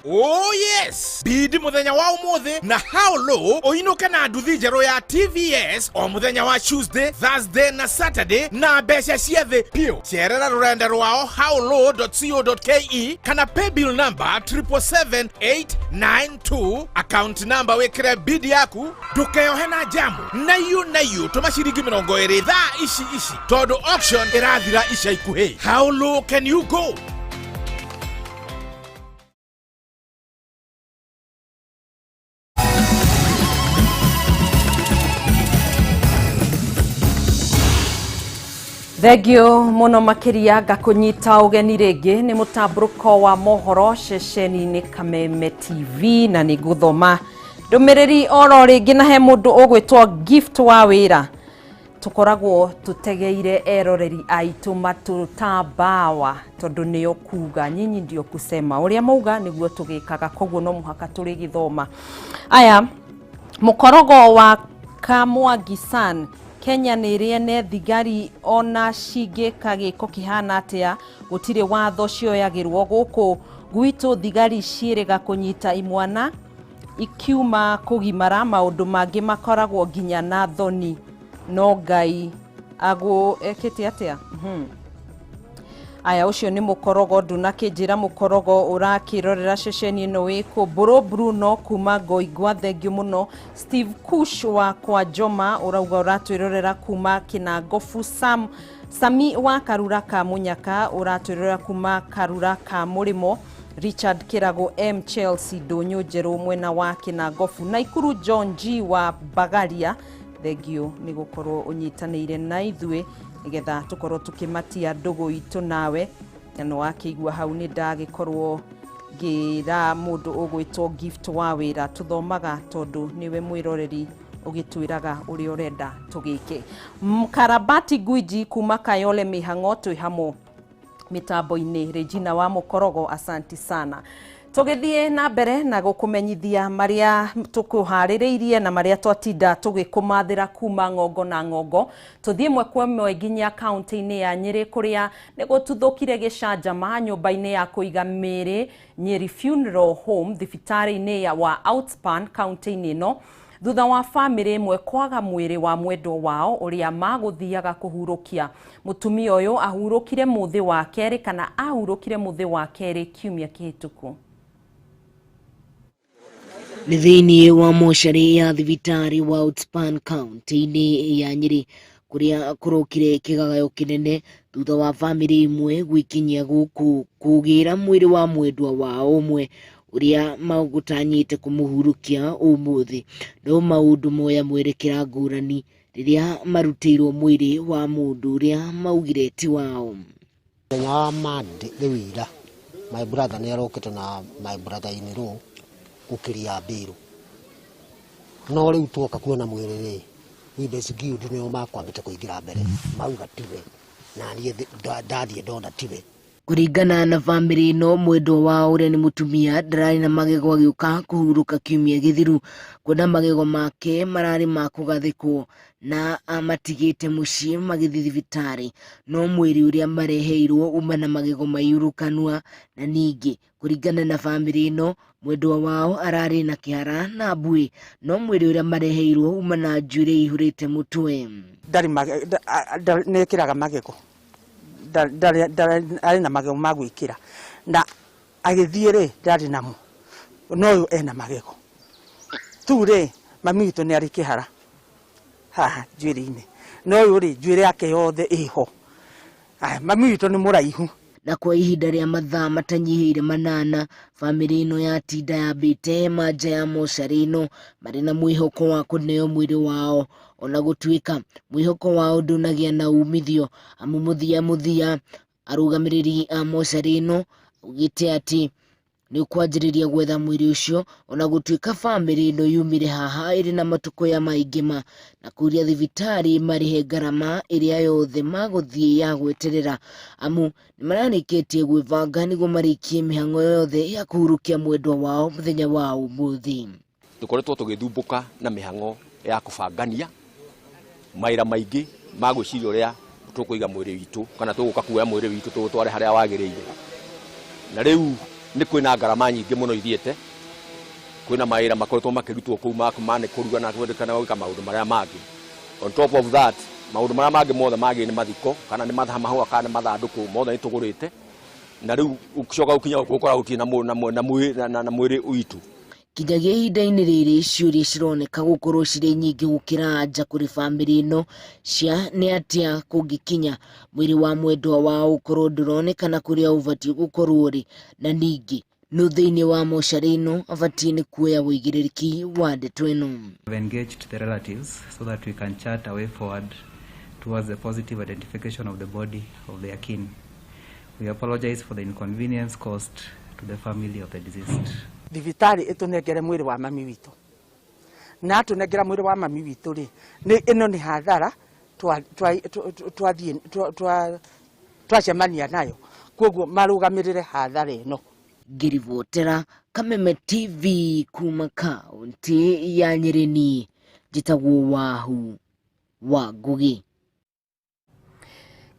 Oh yes! Bid muthenya wa umuthi na How Low uinuke na nduthi njerũ ya TVS o muthenya wa Tuesday, Thursday na Saturday na mbeca cia thĩ piũ. Cerera rũrenda rwao howlow.co.ke kana paybill number 777892, account number wĩkĩre bid yaku, ndũkeyohe na jamu na iũ tũma ciringi 20 thaa ici ici tondũ auction ĩrathira ica ikuhĩ. How low can you go? Thengio muno makiria ngakunyita ugeni ringi ni mutamburuko wa mohoro ceceni-ini Kameme TV, na ni nguthoma ndumiriri oro ringi na he mundu ugwitwo Gift wa wira. Tukoragwo tutegeire eroreri aitu matutambawa tondu nio kuga nyinyi ndio kusema uria mauga niguo tugikaga, koguo no muhaka turigithoma. Aya, mukorogo wa Kamwangi San Kenya nĩ ĩrĩene thigari ona cingĩka gĩko kĩhana atĩa gũtirĩ watho cioyagĩrwo gũkũ gwitũ. Thigari ciĩrĩga kũnyita imwana ikiuma kũgimara, maũndũ mangĩ makoragwo nginya na thoni, no Ngai agũ ekĩte atĩa? Aya, ũcio nĩ mũkorogo, ndunakĩnjĩra mũkorogo ũrakĩrorera ceceni ĩno wĩkũ. Mbũrũ Bruno kuma Ngoingwa, thengio mũno. Steve Kush wa kwa Njoma ũrauga ũratwĩrorera kuma Kĩnangobu. Sam Sami wa Karura ka Mũnyaka ũratwĩrorera kuma Karura ka Mũrĩmo. Richard Kĩrago M Chelsea Ndũnyũ Njerũ mwena wa Kĩnangobu. Naikuru John G wa Bagaria, thengio nĩ gũkorwo ũnyitanĩire na ithuĩ nigetha tukorwo tukimatia ndugu itu nawe. Na no akĩigua hau nĩ ndagĩkorwo ngĩra mũndũ ũgwĩtwo Gift wa wĩra, tuthomaga tondũ nĩwe mwĩroreri ũgĩtwĩraga ũrĩa ũrenda tũgĩke. Mkarabati Gwiji kuma Kayole Mĩhang'o, twĩ hamwe mĩtambo-inĩ. Regina wa Mũkorogo, asanti sana. Tũgĩthiĩ na mbere na gũkũmenyithia marĩa tũkũharĩrĩirie na marĩa twatinda tũgĩkũmathĩra kuma ng'ongo na ng'ongo. Tũthiĩ ĩmwe kwa ĩmwe nginya kaunti-inĩ ya Nyĩrĩ kũrĩa nĩ gũtuthũkire gĩcanjama nyũmba-inĩ ya kũiga mĩĩrĩ Nyeri Funeral Home thibitarĩ-inĩ wa Outspan kaunti-inĩ ĩno, thutha wa bamĩrĩ ĩmwe kwaga mwĩrĩ wa mwendwa wao ũrĩa magũthiaga kũhurũkia. Mũtumia ũyũ ahurũkire mũthĩ wa kerĩ kana ahurũkire mũthĩ wa kerĩ kiumia kĩhĩtũku. Nĩ thĩinĩ wa mocarĩ ya thibitarĩ wa Outspan kaunti-inĩ ya Nyĩrĩ kũrĩa kũrokire kĩgagayo kĩnene thutha wa bamĩrĩ ĩmwe gwĩkinyia gũkũ kũgĩra mwĩrĩ wa mwendwa wao ũmwe ũrĩa magũtanyĩte kũmũhurũkia ũmũthĩ, no maũndũ moya mwerekera ngũrani rĩrĩa marutĩirwo mwĩrĩ wa mũndũ ũrĩa maugire ti wao. Mũthenya wa Monday nĩ wĩra, my brother nĩ arokĩte na my brother in law gũkĩria mbĩrũ, no rĩu twoka kuona mwĩrĩ rĩ, Winners Guild nĩo makwambĩte kũingĩra mbere, mauga tiwe, na niĩ ndathiĩ ndona tiwe. Kũringana na bamĩrĩ ĩno, mwendwa wao ũrĩa nĩ mũtumia ndararĩ na magego agĩũka kũhurũka kiumia gĩthiru, kuona magego make mararĩ ma kũgathĩkwo na amatigĩte mũciĩ magĩthiĩ thibitarĩ, no mwĩrĩ ũrĩa mareheirwo uma na magego maiyũru kanua. Na ningĩ kũringana na bamĩrĩ ĩno, mwendwa wao ararĩ na kĩhara na mbuĩ, no mwĩrĩ ũrĩa mareheirwo uma na njuĩrĩ ĩihũrĩte mũtwe. Ndarĩ nĩ ĩkĩraga magego, arĩ na magego ma gwĩkĩra, na agĩthiĩ rĩ ndarĩ namo, no ũyũ ena magego tu rĩ. Mami witũ nĩ arĩ kĩhara haha njuĩrĩ-inĩ, no ũyũ rĩ njuĩrĩ yake yothe ĩho. Mami witũ nĩ mũraihu. Na kwa ihinda rĩa mathaa matanyihĩire 8, bamĩrĩ ĩno yatinda yambĩte hema nja ya mocarĩ ĩno marĩ na mwĩhoko wa kũneo mwĩrĩ wao, ona gũtuĩka mwĩhoko wao ndũnagĩa na umithio, amu mũthia mũthia arũgamĩrĩri a mocarĩ ĩno augĩte atĩ nĩ ũkwanjĩrĩria gwetha mwĩrĩ ũcio, ona gũtuĩka bamĩrĩ ĩno yumire haha ĩrĩ na matũkũya maingĩ ma na kũria thibitarĩ marĩhe ngarama ĩrĩa yothe magũthiĩ ya gweterera, amu nĩmararĩkĩtie gwĩbanga nĩguo marĩkie mĩhang'o yothe ya kũhurũkia mwendwa wao mũthenya wa ũmũthĩ. Tũkoretwo tũgĩthumbũka na mĩhang'o ya kũbangania mawĩra maingĩ ma gwĩciria ũrĩa tũkũiga mwĩrĩ witũ kana tũgũka kuoya mwĩrĩ witũ tũũtware harĩa wagĩrĩire, na rĩu nĩ kwĩna ngarama nyingĩ mũno ithiĩte, kwĩna mawĩra makoretwo makĩrutwo kũu ma nĩ kũruga na kwendekana gwĩka maũndũ marĩa mangĩ. On top of that, maũndũ marĩa mangĩ mothe mangĩ nĩ mathiko kana nĩ mahũa kana nĩ mathandũkũ mothe nĩ tũgũrĩte, na rĩu ũcoka ũkinya gũkũ gũtirĩ na mwĩrĩ witũ. Kinyagia ihinda-inĩ rĩrĩ, ciũria cironeka gũkorwo cirĩ nyingĩ gũkĩra anja kũrĩ bamĩrĩ ĩno cia nĩ atĩa kũngĩkinya mwĩrĩ wa mwendwa wao ũkorwo ndũronekana kũrĩa ũbatiĩ gũkorwo ũrĩ, na ningĩ nũ thĩinĩ wa mocarĩ ĩno abatiĩ nĩ kuoya ũigĩrĩrĩki wa ndeto ĩno. We've engaged the relatives so that we can chart a way forward towards the positive identification of the body of their kin. We apologize for the inconvenience caused to the family of the deceased. Thibitarĩ ĩtũnengere mwĩrĩ wa mami witũ, na atũnengera mwĩrĩ wa mami witũ rĩ, nĩ ĩno nĩ hathara twacemania nayo, koguo marũgamĩrĩre hathara ĩno. Ngĩribotera Kameme TV kuma kaunti ya Nyĩrĩ, njĩtagwo Wahu wa Ngugi.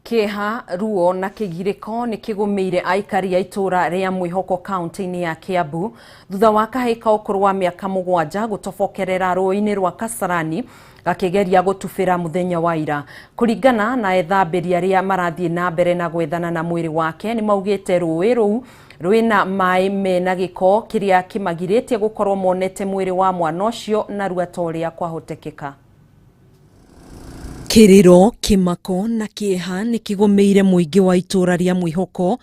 Kĩeha, ruo na kĩgirĩko nĩ kĩgũmĩire aikari a itũũra rĩa Mwĩhoko kaunti-inĩ ya Kiambu thutha wa kahĩĩ ka ũkũrũ wa mĩaka 7 gũtobokerera rũĩ-inĩ rwa Kasarani gakĩgeria gũtubĩra mũthenya wa ira. Kũringana na ethambĩri arĩa marathiĩ na mbere na gwethana na mwĩrĩ wake, nĩ maugĩte rũĩ rũu rwĩna maĩ mena gĩko kĩrĩa kĩmagirĩtie gũkorwo monete mwĩrĩ wa mwana ũcio narua ta ũrĩa kwahotekeka. Kĩrĩro, kĩmako na kĩeha nĩ kĩgũmĩire mũingĩ wa itũũra rĩa Mwĩhoko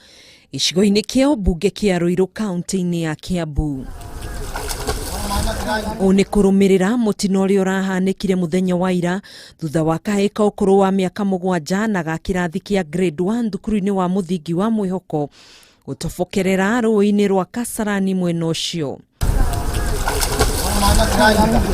gĩcigo-inĩ kĩa ũmbunge kĩa Ruiru kaunti-inĩ ya Kiambu. Ũũ nĩ kũrũmĩrĩra mũtino ũrĩa ũrahanĩkire mũthenya wa ira thutha wa kahĩĩ ka ũkũrũ wa mĩaka 7 na ga kĩrathi kĩa grade 1 thukuru-inĩ wa mũthingi wa Mwĩhoko gũtobokerera rũĩ-inĩ rwa Kasarani mwena ũcio.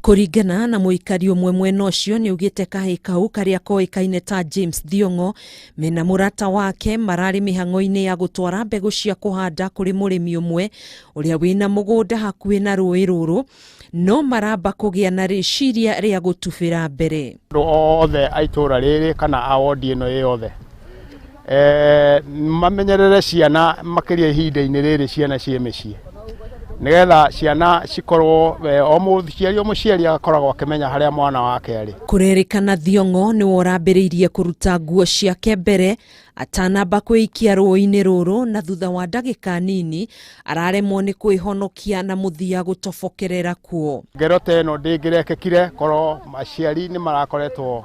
Kũringana na mũikari ũmwe mwena ũcio, nĩ augĩte kahĩĩ kau karĩa koĩkaine ta James Thiong'o mena mũrata wake mararĩ mĩhang'o-inĩ ya gũtwara mbegũ cia kũhanda kũrĩ mũrĩmi ũmwe ũrĩa wĩna mũgũnda hakuhĩ na rũĩ rũrũ, no maramba kũgĩa na rĩciria rĩa gũtubĩra mbere. Andũ othe a itũũra rĩrĩ kana a wodi ĩno yothe mamenyerere ciana makĩria ihinda-inĩ rĩrĩ ciana ciĩ mĩciĩ, nĩgetha ciana cikorwo o mũciari o mũciari agakoragwo akĩmenya harĩa mwana wake arĩ. Kũrerĩkana Thiong'o nĩwe ũrambĩrĩirie kũruta nguo ciake mbere atanamba kwĩikia rũĩ-inĩ rũrũ, na thutha wa ndagĩka nini araremwo nĩ kwĩhonokia na mũthia gũtobokerera kuo. Ngero ta ĩno ndĩngĩrekĩkire korwo aciari nĩ marakoretwo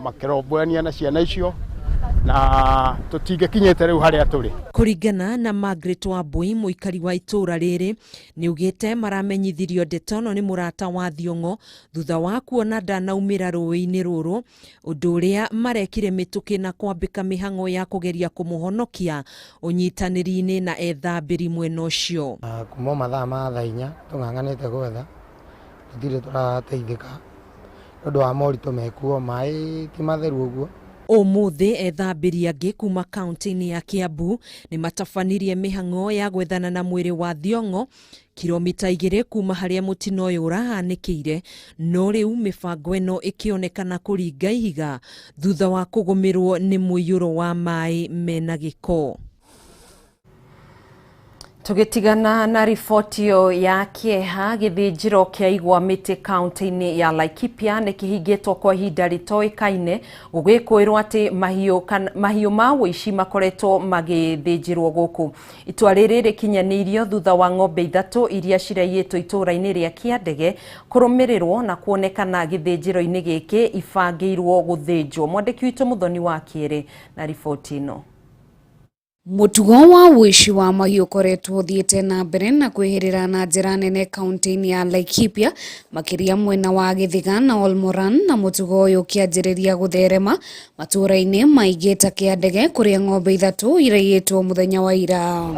makĩrũmbũyania na ciana icio, na tũtingĩkinyĩte rĩu harĩa tũrĩ. Kũringana na Margaret Wambui, mũikari wa itũũra rĩrĩ, nĩ augĩte maramenyithirio ndeto ĩno nĩ mũrata wa Thiong'o thutha wa kuona ndanaumĩra rũĩ-inĩ rũrũ, ũndũ ũrĩa marekire mĩtũkĩ na kwambĩka mĩhang'o ya kũgeria kũmũhonokia ũnyitanĩri-inĩ na ethambĩri mwena ũcio. Kuma mathaa ma thaa 4 tũng'ang'anĩte gwetha, tũtirĩ tũrateithĩka nĩ ũndũ wa moritũ mekuo, maĩ ti matheru ũguo. Ũmũthĩ ethambĩri angĩ kuma kaunti-inĩ ya Kiambu nĩ matabanirie mĩhang'o ya gwethana na mwĩrĩ wa Thiong'o kilomita 2 kuma harĩa mũtino ũyũ ũrahanĩkĩire, no rĩu mĩbango ĩno ĩkĩonekana kũringa ihiga thutha wa kũgũmĩrwo nĩ mũiyũro wa maĩ mena gĩko. Tũgĩtigana na riboti ĩyo ya kĩeha, gĩthĩnjĩro kĩa igwa mĩtĩ kaunti-inĩ ya Laikipia nĩ kĩhingĩtwo kwa ihinda rĩtoĩkaine gũgĩkũĩrwo atĩ mahiũ ma ũici makoretwo magĩthĩnjĩrwo gũkũ. Itua rĩrĩ rĩkinyanĩirio thutha wa ng'ombe 3 iria ciraiyĩtwo itũũra-inĩ rĩa Kĩandege kũrũmĩrĩrwo na kuonekana gĩthĩnjĩro-inĩ gĩkĩ ibangĩirwo gũthĩnjwo. Mwandĩki witũ Mũthoni wa Kĩere na riboti ĩno. Mũtugo wa ũici wa mahiũ ũkoretwo ũthiĩte na mbere na kwĩhĩrĩra na njĩra nene kaunti-inĩ ya Laikipia, makĩria mwena wa Gĩthiga na Olmoran, na mũtugo ũyũ ũkĩanjĩrĩria gũtherema matũũra-inĩ maingĩ ta Kĩandege kũrĩa ng'ombe 3 iraiyĩtwo mũthenya wa ira.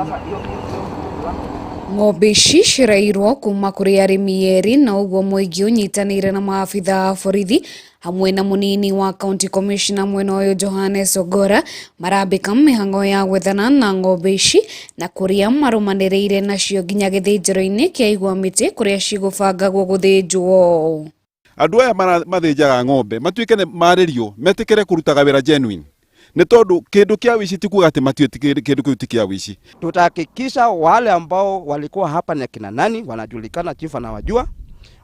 Ng'ombe ici ciraiyirwo kuma kũrĩ arĩmi erĩ, na ũguo mũingĩ ũnyitanĩire na maabitha a borithi hamwe na mũnini wa county commissioner mwena ũyũ Johannes Ogora marambĩka mĩhang'o ya gwethana na ng'ombe ici na kũrĩa marũmanĩrĩire nacio nginya gĩthĩnjĩro-inĩ kĩa igwa mĩtĩ kũrĩa cigũbangagwo gũthĩnjwo. Andũ aya mathĩnjaga ng'ombe matuĩke nĩ marĩrio metĩkĩre kũrutaga wĩra genuine, nĩ tondũ kĩndũ kĩa wici ti kuga atĩ matuĩte kĩndũ kĩu ti kĩa wici. Tutahakikisha wale ambao walikuwa hapa ni akina nani, wanajulikana, chifu anawajua,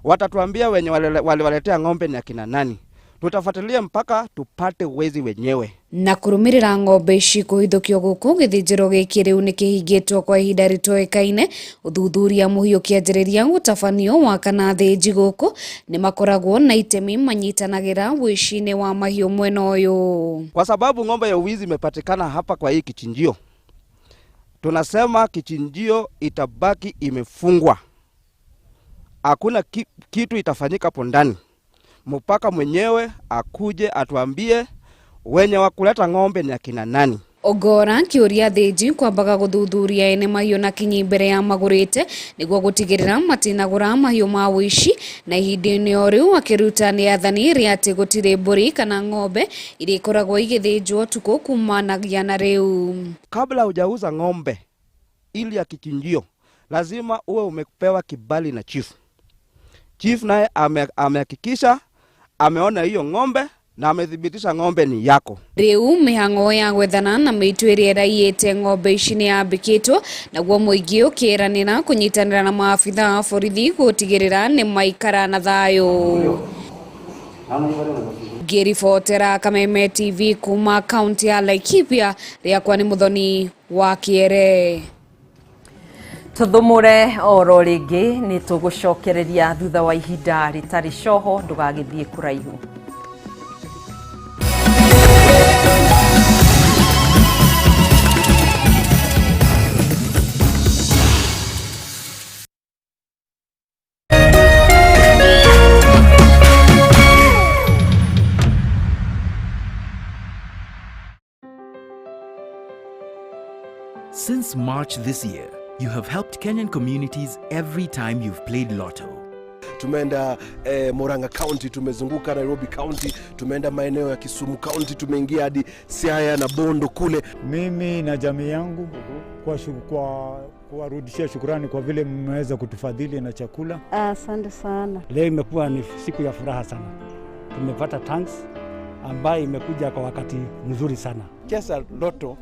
watatuambia wenye waliwaletea ng'ombe ni akina nani. Tutafuatilia mpaka tupate wezi wenyewe. Na kũrũmĩrĩra ng'ombe ici kũhithũkio gũkũ, gĩthĩnjĩro gĩkĩ rĩu nĩ kĩhingĩtwo kwa ihinda rĩtoĩkaine. Ũthuthuria mũhiũ ũkĩanjĩrĩria gũtabanio wa kana athĩnji gũkũ nĩ makoragwo na itemi manyitanagĩra ũici-inĩ wa mahiũ mwena ũyũ. Kwa sababu ng'ombe ya uwizi imepatikana hapa kwa hii kichinjio, tunasema kichinjio itabaki imefungwa, hakuna kitu itafanyika hapo ndani mpaka mwenyewe akuje atuambie wenye wakuleta ng'ombe ni akina nani. Ogora kĩũria athĩnji kwambaga gũthuthuria ene mahiũ na kinyi mbere ya magũrĩte nĩguo gũtigĩrĩra matinagũra mahiũ ma ũici, na ihinda-inĩ o rĩu akĩruta nĩ athani rĩa atĩ gũtirĩ mbũri kana ng'ombe iria ikoragwo igĩthĩnjwo ũtukũ kumanagia na rĩu. Kabla hujauza ng'ombe ili ya kichinjio, lazima uwe umepewa kibali na chief. Chief naye amehakikisha ameona hiyo ng'ombe na amethibitisha ng'ombe ni yako. Rĩu mĩhang'o ya gwethana na mĩitũ ĩrĩa ĩraiyĩte ng'ombe ici nĩ yambĩkĩtwo, naguo mũingĩ ũkĩĩranĩra kũnyitanĩra na maabitha a borithi gũtigĩrĩra nĩ maikara na thayũ. Ngĩribotera Kameme TV kuma kaunti ya Laikipia, rĩakwa nĩ Mũthoni wa Kĩere. Tuthumure oro rĩngĩ nĩ tũgũcokereria thutha wa ihinda rĩtarĩ coho, ndũgagĩthiĩ kũraihu. Since March this year, you have helped Kenyan communities every time you've played Lotto. Tumeenda Murang'a County, tumezunguka Nairobi County, tumeenda maeneo ya Kisumu County, tumeingia hadi Siaya na Bondo kule. Mimi na jamii yangu kwa kuwarudishia shukrani kwa vile mmeweza kutufadhili na chakula. Asante sana. Leo imekuwa ni siku ya furaha sana. Tumepata tanks ambayo imekuja kwa wakati mzuri sana. Cheza Lotto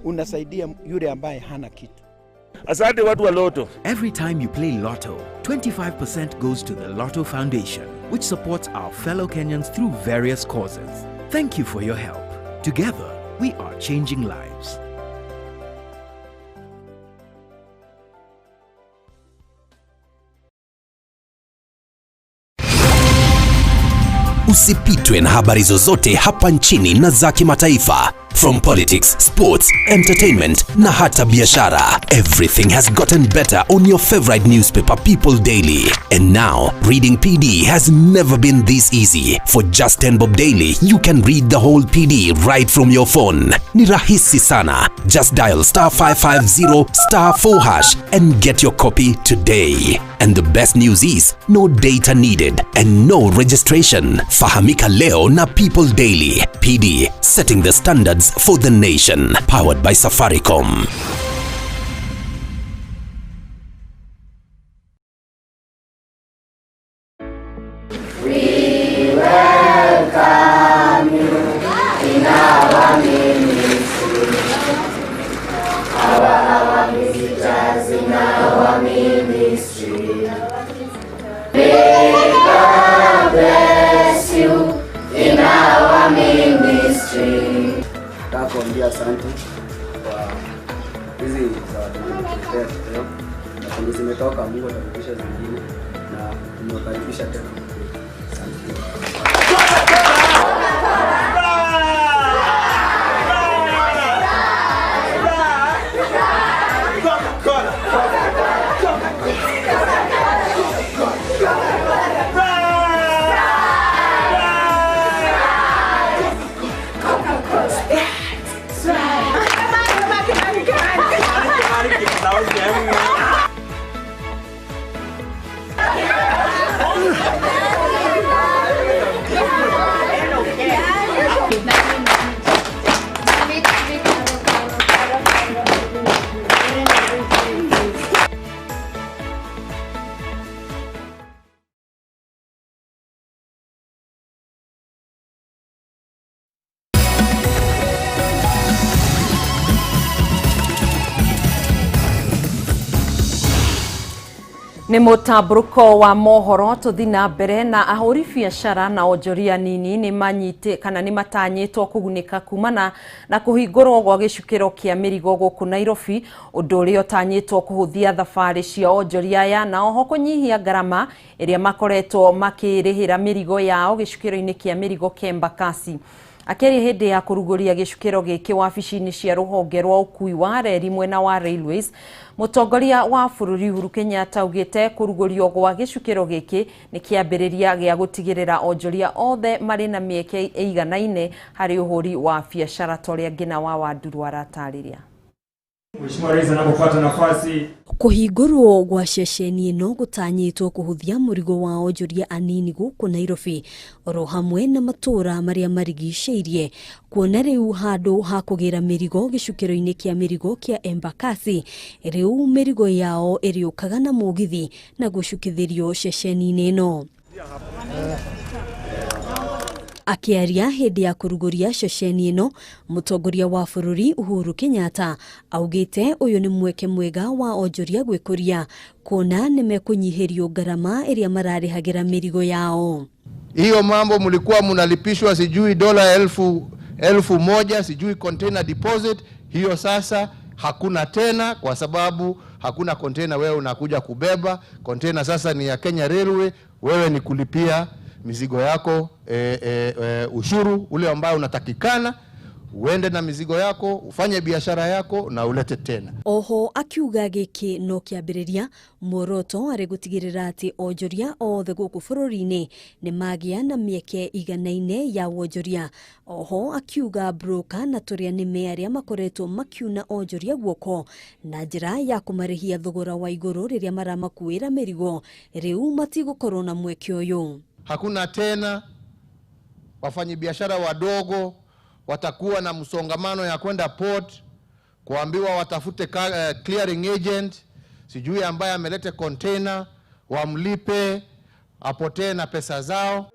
unasaidia yule ambaye hana kitu. Asante watu wa Lotto. Every time you play Lotto, 25% goes to the Lotto Foundation, which supports our fellow Kenyans through various causes. Thank you for your help. Together, we are changing lives. Usipitwe na habari zozote hapa nchini na za kimataifa. From politics, sports, entertainment na hata biashara, everything has gotten better on your favorite newspaper, People Daily. And now, reading PD has never been this easy. For just 10 bob daily, you can read the whole PD right from your phone. Ni rahisi sana. Just dial star 550 star 4 hash and get your copy today. And the best news is, no data needed and no registration. Fahamika leo na People Daily. PD, setting the standards for the nation. Powered by Safaricom. We welcome you in our ministry. Our visitors in our ministry. May God bless you in our ministry. Nataka kuambia asante kwa hizi zawadi mmetuletea leo, na kwenye zimetoka, Mungu atarudisha zingine na tumewakaribisha tena. Asante. Nĩ mũtambũrũko wa mohoro tũthi na mbere na ahũri biacara na onjoria nini nĩ manyite kana nĩ matanyĩtwo kũgunĩka kumana na kũhingũrwo gwa gĩcukĩro kĩa mĩrigo gũkũ Nairobi, ũndũ ũrĩa ũtanyĩtwo kũhũthia thabarĩ cia onjoria aya na oho kũnyihia ngarama ĩrĩa makoretwo makĩrĩhĩra mĩrigo yao gĩcukĩro-inĩ kĩa mĩrigo kĩa Embakasi. Akĩaria hĩndĩ ya kũrugũria gĩcukĩro gĩkĩ wabici-inĩ cia rũhonge rwa ũkui wa reri mwena wa Railways, mũtongoria wa bũrũri Uhuru Kenyatta augĩte kũrugũrio gwa gĩcukĩro gĩkĩ nĩ kĩambĩrĩria gĩa gũtigĩrĩra onjoria othe marĩ na mĩeke ĩiganaine harĩ ũhũri wa biacara ta ũrĩa Ngina wa Wanduru aratarĩria. Mheshimiwa Rais anapopata nafasi. Kũhingũrwo gwa ceceni ĩno gũtanyĩtwo kũhũthia mũrigo wa onjoria anini gũkũ Nairobi oro hamwe na matũũra marĩa marigicĩirie, kuona rĩu handũ ha kũgĩra mĩrigo gĩcukĩro-inĩ kĩa mĩrigo kĩa Embakasi, rĩu mĩrigo yao ĩrĩũkaga na mũgithi na gũcukithĩrio ceceni-inĩ ĩno. Akĩaria hĩndĩ ya kũrugũria ceceni ĩno, mũtongoria wa bũrũri Uhuru Kenyatta augĩte ũyũ nĩ mweke mwega wa onjoria gwĩkũria, kuona nĩ mekũnyihĩrio ngarama ĩrĩa mararĩhagĩra mĩrigo yao. Hiyo mambo mlikuwa mnalipishwa sijui dola 1,000 sijui container deposit, hiyo sasa hakuna tena, kwa sababu hakuna container wewe unakuja kubeba. Container sasa ni ya Kenya Railway, wewe ni kulipia mizigo yako ushuru ule ambao unatakikana, uende na mizigo yako, ufanye biashara yako na ulete tena. Oho akiuga gĩkĩ no kĩambĩrĩria, muoroto arĩ gũtigĩrĩra atĩ onjoria othe gũkũ bũrũri-inĩ nĩ magĩa na mĩeke iganaine ya wonjoria. Oho akiuga broker na tũrĩa nĩme arĩa makoretwo makiuna onjoria guoko na njĩra ya kũmarĩhia thogora wa igũrũ rĩrĩa maramakuĩra mĩrigo, rĩu matigũkorwo na mweke ũyũ. Hakuna tena wafanyibiashara wadogo watakuwa na msongamano ya kwenda port kuambiwa watafute clearing agent, sijui ambaye amelete container, wamlipe apotee na pesa zao.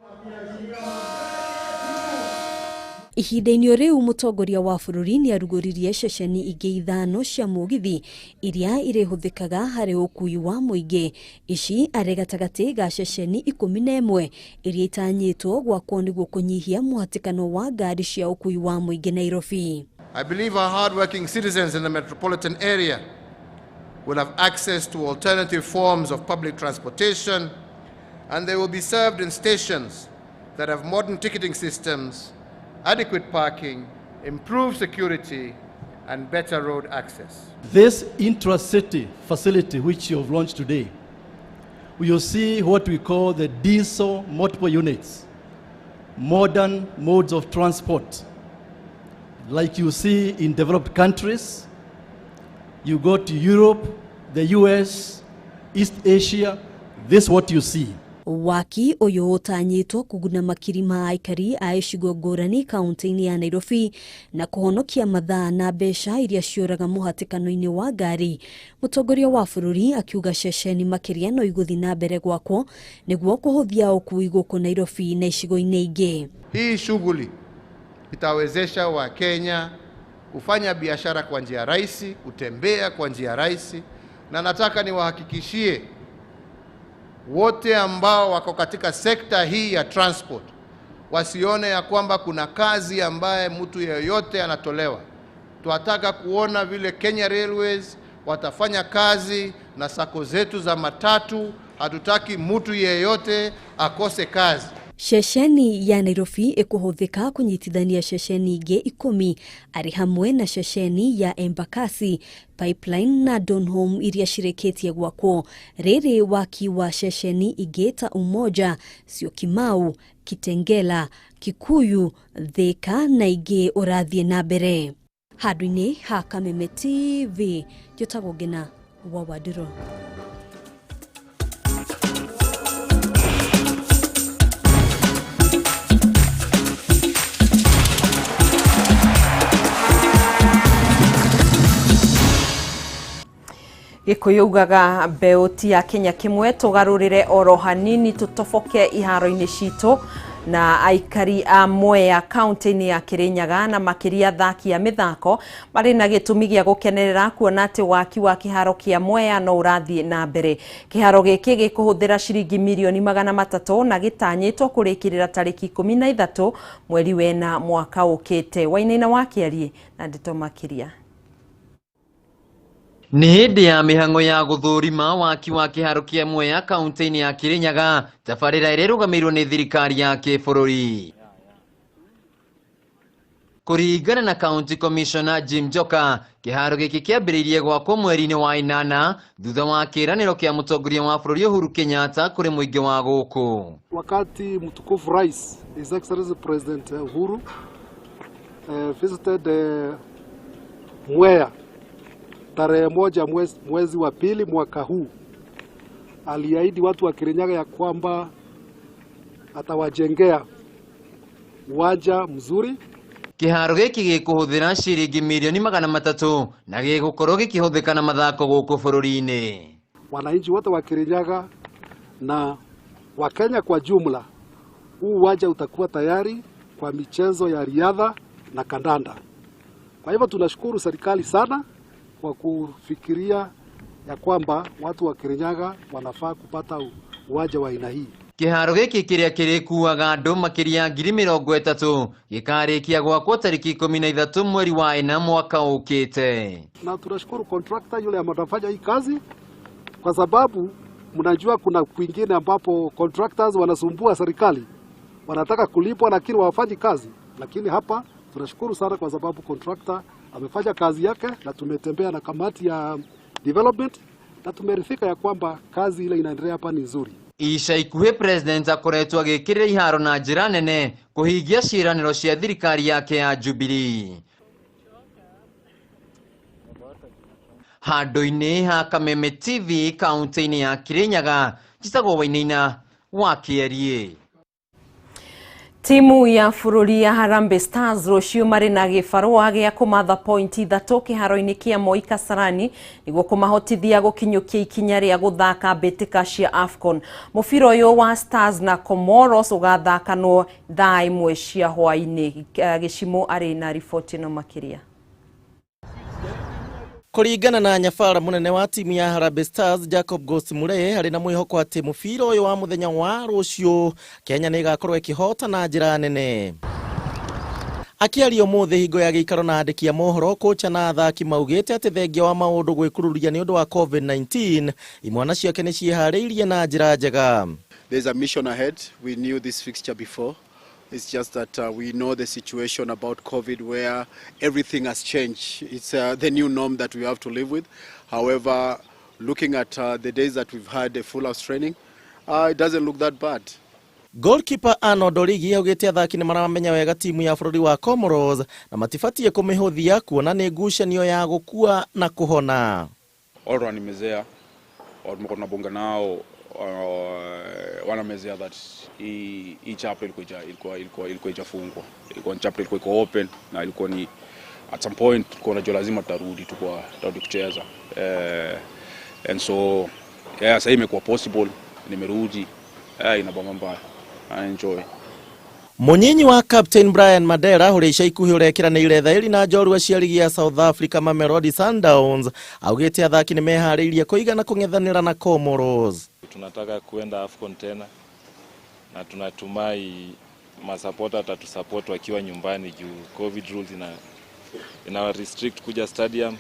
Ihinda-inĩ rĩu mũtongoria wa bũrũri nĩ arugũririe ceceni ingĩ 5 cia mũgithi iria irĩhũthĩkaga harĩ ũkui wa mũingĩ. Ici arĩ gatagatĩ ga ceceni 11 iria itanyĩtwo gwakwo nĩguo kũnyihia mũhatĩkano wa ngari cia ũkui wa mũingĩ Nairobi. I believe our hardworking citizens in the metropolitan area will have access to alternative forms of public transportation, and they will be served in stations that have modern ticketing systems, adequate parking, improved security, and better road access. This intracity facility which you have launched today, we will see what we call the diesel multiple units, modern modes of transport, like you see in developed countries. You go to Europe, the US, East Asia, this is what you see. Waki ũyũ ũtanyĩtwo kũguna makiri ma aikari a icigo ngũrani kaunti-inĩ ya Nairobi na kũhonokia mathaa na mbeca iria ciũraga mũhatĩkano-inĩ wa ngari. Mũtongoria wa bũrũri akiuga ceceni makĩria no igũthiĩ na mbere gwakwo nĩguo kũhũthia ũkui gũkũ Nairobi na icigo-inĩ ingĩ. Hii shughuli itawezesha Wakenya kufanya biashara kwa njia rahisi, kutembea kwa njia rahisi, na nataka niwahakikishie wote ambao wako katika sekta hii ya transport wasione ya kwamba kuna kazi ambaye mtu yeyote anatolewa. Tunataka kuona vile Kenya Railways watafanya kazi na sako zetu za matatu. Hatutaki mtu yeyote akose kazi. Ceceni ya Nairobi ĩkũhũthĩka kũnyitithania ceceni ingĩ 10 arĩ hamwe na ceceni ya Embakasi, Pipeline na Donholm iria cirĩkĩtie gwakwo. Rĩrĩ waki wa ceceni ingĩ ta Umoja, Syokimau, Kitengela, Kikuyu, Thika na ingĩ ũrathiĩ na mbere. Handũ-inĩ ha Kameme TV, njĩtagwo Ngina wa Wandirũ. Gikuyu ugaga mbeũ ti ya Kenya kimwe tugarurire oro hanini tutoboke iharo-inĩ citũ na aikari a Mwea kaunti-inĩ ya Kirinyaga na makĩria athaki a mĩthako marĩ na gĩtũmi gĩa gũkenerera kuona atĩ waki wa kĩharo kĩa Mwea no ũrathiĩ na mbere. Kĩharo gĩkĩ gĩkũhũthĩra ciringi mirioni 300 na gĩtanyĩtwo kũrĩkĩrĩra tarĩki 13 mweri wena mwaka ũkĩte. Wainaina wa Kĩarie na ndeto makĩria. Nĩ hĩndĩ ya mĩhang'o ya gũthũrima waki wa kĩharo kĩa Mwea kaunti-inĩ ya Kirinyaga, tabarĩra ĩrĩa ĩrũgamĩrĩirwo nĩ thirikari ya kĩbũrũri. Kũringana na County Commissioner Jim Joka, kĩharo gĩkĩ kĩambĩrĩirie gwakwo mweri-inĩ wa 8 thutha wa kĩĩranĩro kĩa mũtongoria wa bũrũri Uhuru Kenyatta kũrĩ mũingĩ wa gũkũ. Wakati mtukufu Rais His Excellency President Uhuru visited Mwea tarehe 1 mwezi wa pili mwaka huu, aliahidi watu wa Kirinyaga ya kwamba atawajengea uwanja mzuri. Kĩharo gĩkĩ gĩkũhũthĩra ciringi mirioni 300 na gĩgũkorwo gĩkĩhũthĩka na mathako gũkũ bũrũri-inĩ. Wananchi wote wa Kirinyaga na Wakenya kwa jumla, huu uwanja utakuwa tayari kwa michezo ya riadha na kandanda. Kwa hivyo tunashukuru serikali sana kwa kufikiria ya kwamba watu wa Kirinyaga wanafaa kupata uwanja wa aina hii. Kĩharo gĩkĩ kĩrĩa kĩrĩkuaga andũ makĩria 30,000 gĩkarĩkia gwakwo tarĩki 13 mweri wa 4 mwaka ũkĩte. Na tunashukuru contractor yule ambaye hii kazi, kwa sababu mnajua kuna kwingine ambapo contractors wanasumbua serikali, wanataka kulipwa lakini hawafanyi kazi. Lakini hapa tunashukuru sana kwa sababu contractor amefanya kazi yake, na tumetembea na kamati ya development na tumeridhika ya kwamba kazi ile inaendelea hapa ni nzuri. Ica ikuhĩ President akoretwo agĩkĩrĩra iharo na njĩra nene kũhingia ciĩranĩro cia thirikari yake ya Jubilee. Handũ-inĩ ha Kameme TV kaunti-inĩ ya Kirinyaga, njĩtagwo Wainaina wa Kĩarie. Timu ya bũrũri ya Harambee Stars rũciũ marĩ na gĩbarũa gĩa kũmatha pointi 3 kĩharo-inĩ kĩa Moi Kasarani nĩguo kũmahotithia gũkinyũkia ikinya rĩa gũthaka mbĩtĩka cia AFCON. Mũbira ũyũ wa Stars na Comoros ũgathakanwo thaa 1 cia hwaĩ-inĩ. Gĩcimo arĩ na riboti ĩno makĩria. Kũringana na nyabara mũnene wa timu ya Harambee Stars Jacob Ghost Mulee arĩ na mwĩhoko atĩ mũbira ũyũ wa mũthenya wa rũciũ Kenya nĩ ĩgakorwo ĩkĩhota na njĩra nene. Akĩaria ũmũthĩ hingo ya gĩikaro na andĩki a mohoro, kocha na athaki maugĩte atĩ thengia wa maũndũ gwĩkururia nĩ ũndũ wa COVID-19 imwana ciake nĩ ciĩharĩirie na njĩra njega. There's a mission ahead. We knew this fixture before. It's just that we know the situation about COVID where everything has changed. It's the new norm that we have to live with. However, looking at the days that we've had a full house training, it doesn't look that bad. Goalkeeper Arnold Origi augĩte athaki nĩ maramenya wega timu ya bũrũri wa Comoros na matibatiĩ kũmĩhũthia kuona nĩ ngucanio ya gũkua na kũhona. All wanimezea, tumekuwa tunabonga nao, wanamezea that hii chapter ilikuwa ijafungwa, ilikuwa ni chapter ilikuwa iko open na ilikuwa ni at some point tulikuwa tunajua lazima tutarudi kucheza, and so yeah, sasa imekuwa possible, nimerudi, inabamba mbaya, I enjoy. Munyinyi wa Captain Brian Madera ũrĩa ica ikuhĩ ũrekiranĩire thaĩri na njorua cia ligi ya South Africa Mamelodi Sundowns augĩte athaki nĩ meharĩirie kũigana kũng'ethanĩra na Comoros. Tunataka kuenda AFCON tena na tunatumai masapota watatusupport wakiwa nyumbani juu COVID rules ina restrict kuja stadium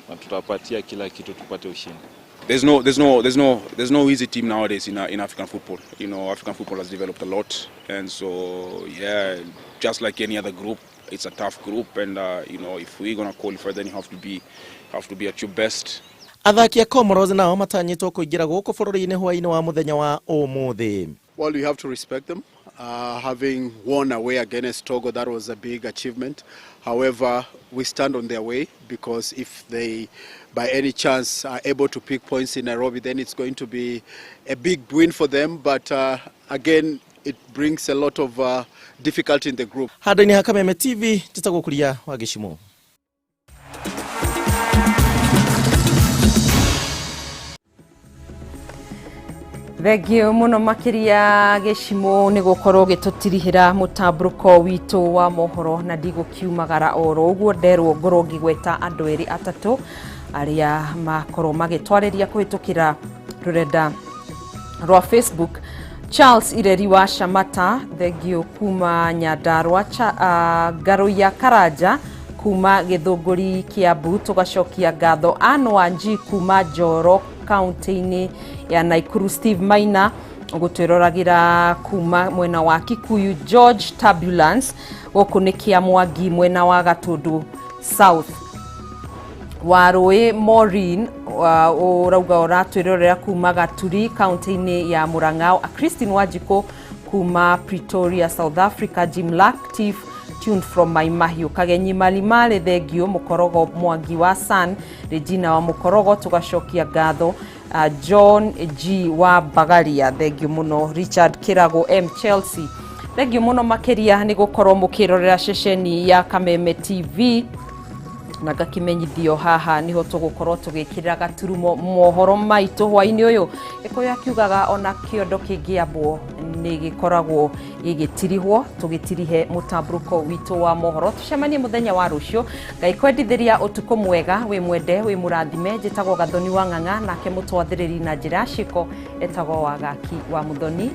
na tutapatia kila kitu tupate ushindi. There's no easy team nowadays in African football. You know, African football has developed a lot, and so yeah, just like any other group, it's a tough group, and you know, if we're gonna qualify, then you have to be at your best. Athaki a Comoros nao matanyĩtwo kũingĩra gũkũ bũrũri-inĩ hwaĩ-inĩ wa mũthenya wa ũmũthĩ. Well, you have to respect them. Having won away against Togo, that was a big achievement. However, we stand on their way because if they, by any chance, are able to pick points in Nairobi, then it's going to be a big win for them. But again, it brings a lot of difficulty in the group. Handũ-inĩ ha Kameme TV, njĩtagwo Kuria wa Gĩcimo. Thengio muno makiria Gĩcimo nĩ gũkorwo gĩtũtirihĩra mũtambũrũko witũ wa mohoro na ndigũkiumagara oro ũguo nderwo ngorwo ngĩgweta andũ erĩ atatũ arĩa makorwo magĩtwarĩria kũhĩtũkĩra rũrenda rwa Facebook. Charles Ireri wa Shamata, thengio kuma Nyandarua, Ngaruiya Karanja kuma Gĩthũngũri Kiambu, tũgacokia ngatho Ann Wanji kuma Njoro kaunti-inĩ ya Nakuru, Steve Maina ũgũtwĩroragĩra kuma mwena wa Kikuyu, George Turbulence gũkũ nĩ Kĩamwangi mwena wa Gatundu South, Warũĩ Maureen ũrauga ũratwĩrorera kuma Gaturi kaunti-inĩ ya Mũrang'a, Christine Wanjikũ kuma Pretoria South Africa, Jim Lactif tuned from Maimahiũ, Kagenyi Malimali thengio, Mũkorogo Mwangi wa San, Regina wa Mũkorogo tũgacokia ngatho, John G wa Bagaria thengio mũno, Richard Kirago M Chelsea thengio mũno makĩria nĩ gũkorwo mũkĩrorera ceceni ya Kameme TV na ngakimenyithio haha niho tũgũkorwo tũgĩkĩrĩra gaturumo mohoro maitũ hwaĩ-inĩ ũyũ. Gĩkũyũ akiugaga ona kĩondo kĩngĩambwo nĩ gĩkoragwo gĩgĩtirihwo, tũgĩtirihe mũtambũrũko witũ wa mohoro. Tũcemanie mũthenya wa rũciũ. Ngai kwendithĩria ũtukũ mwega, wĩ mwende wĩ mũrathime. Njĩtagwo Gathoni wa Ng'ang'a, nake mũtwathĩrĩri na njĩra ya ciĩko etagwo Wagaki wa Mũthoni.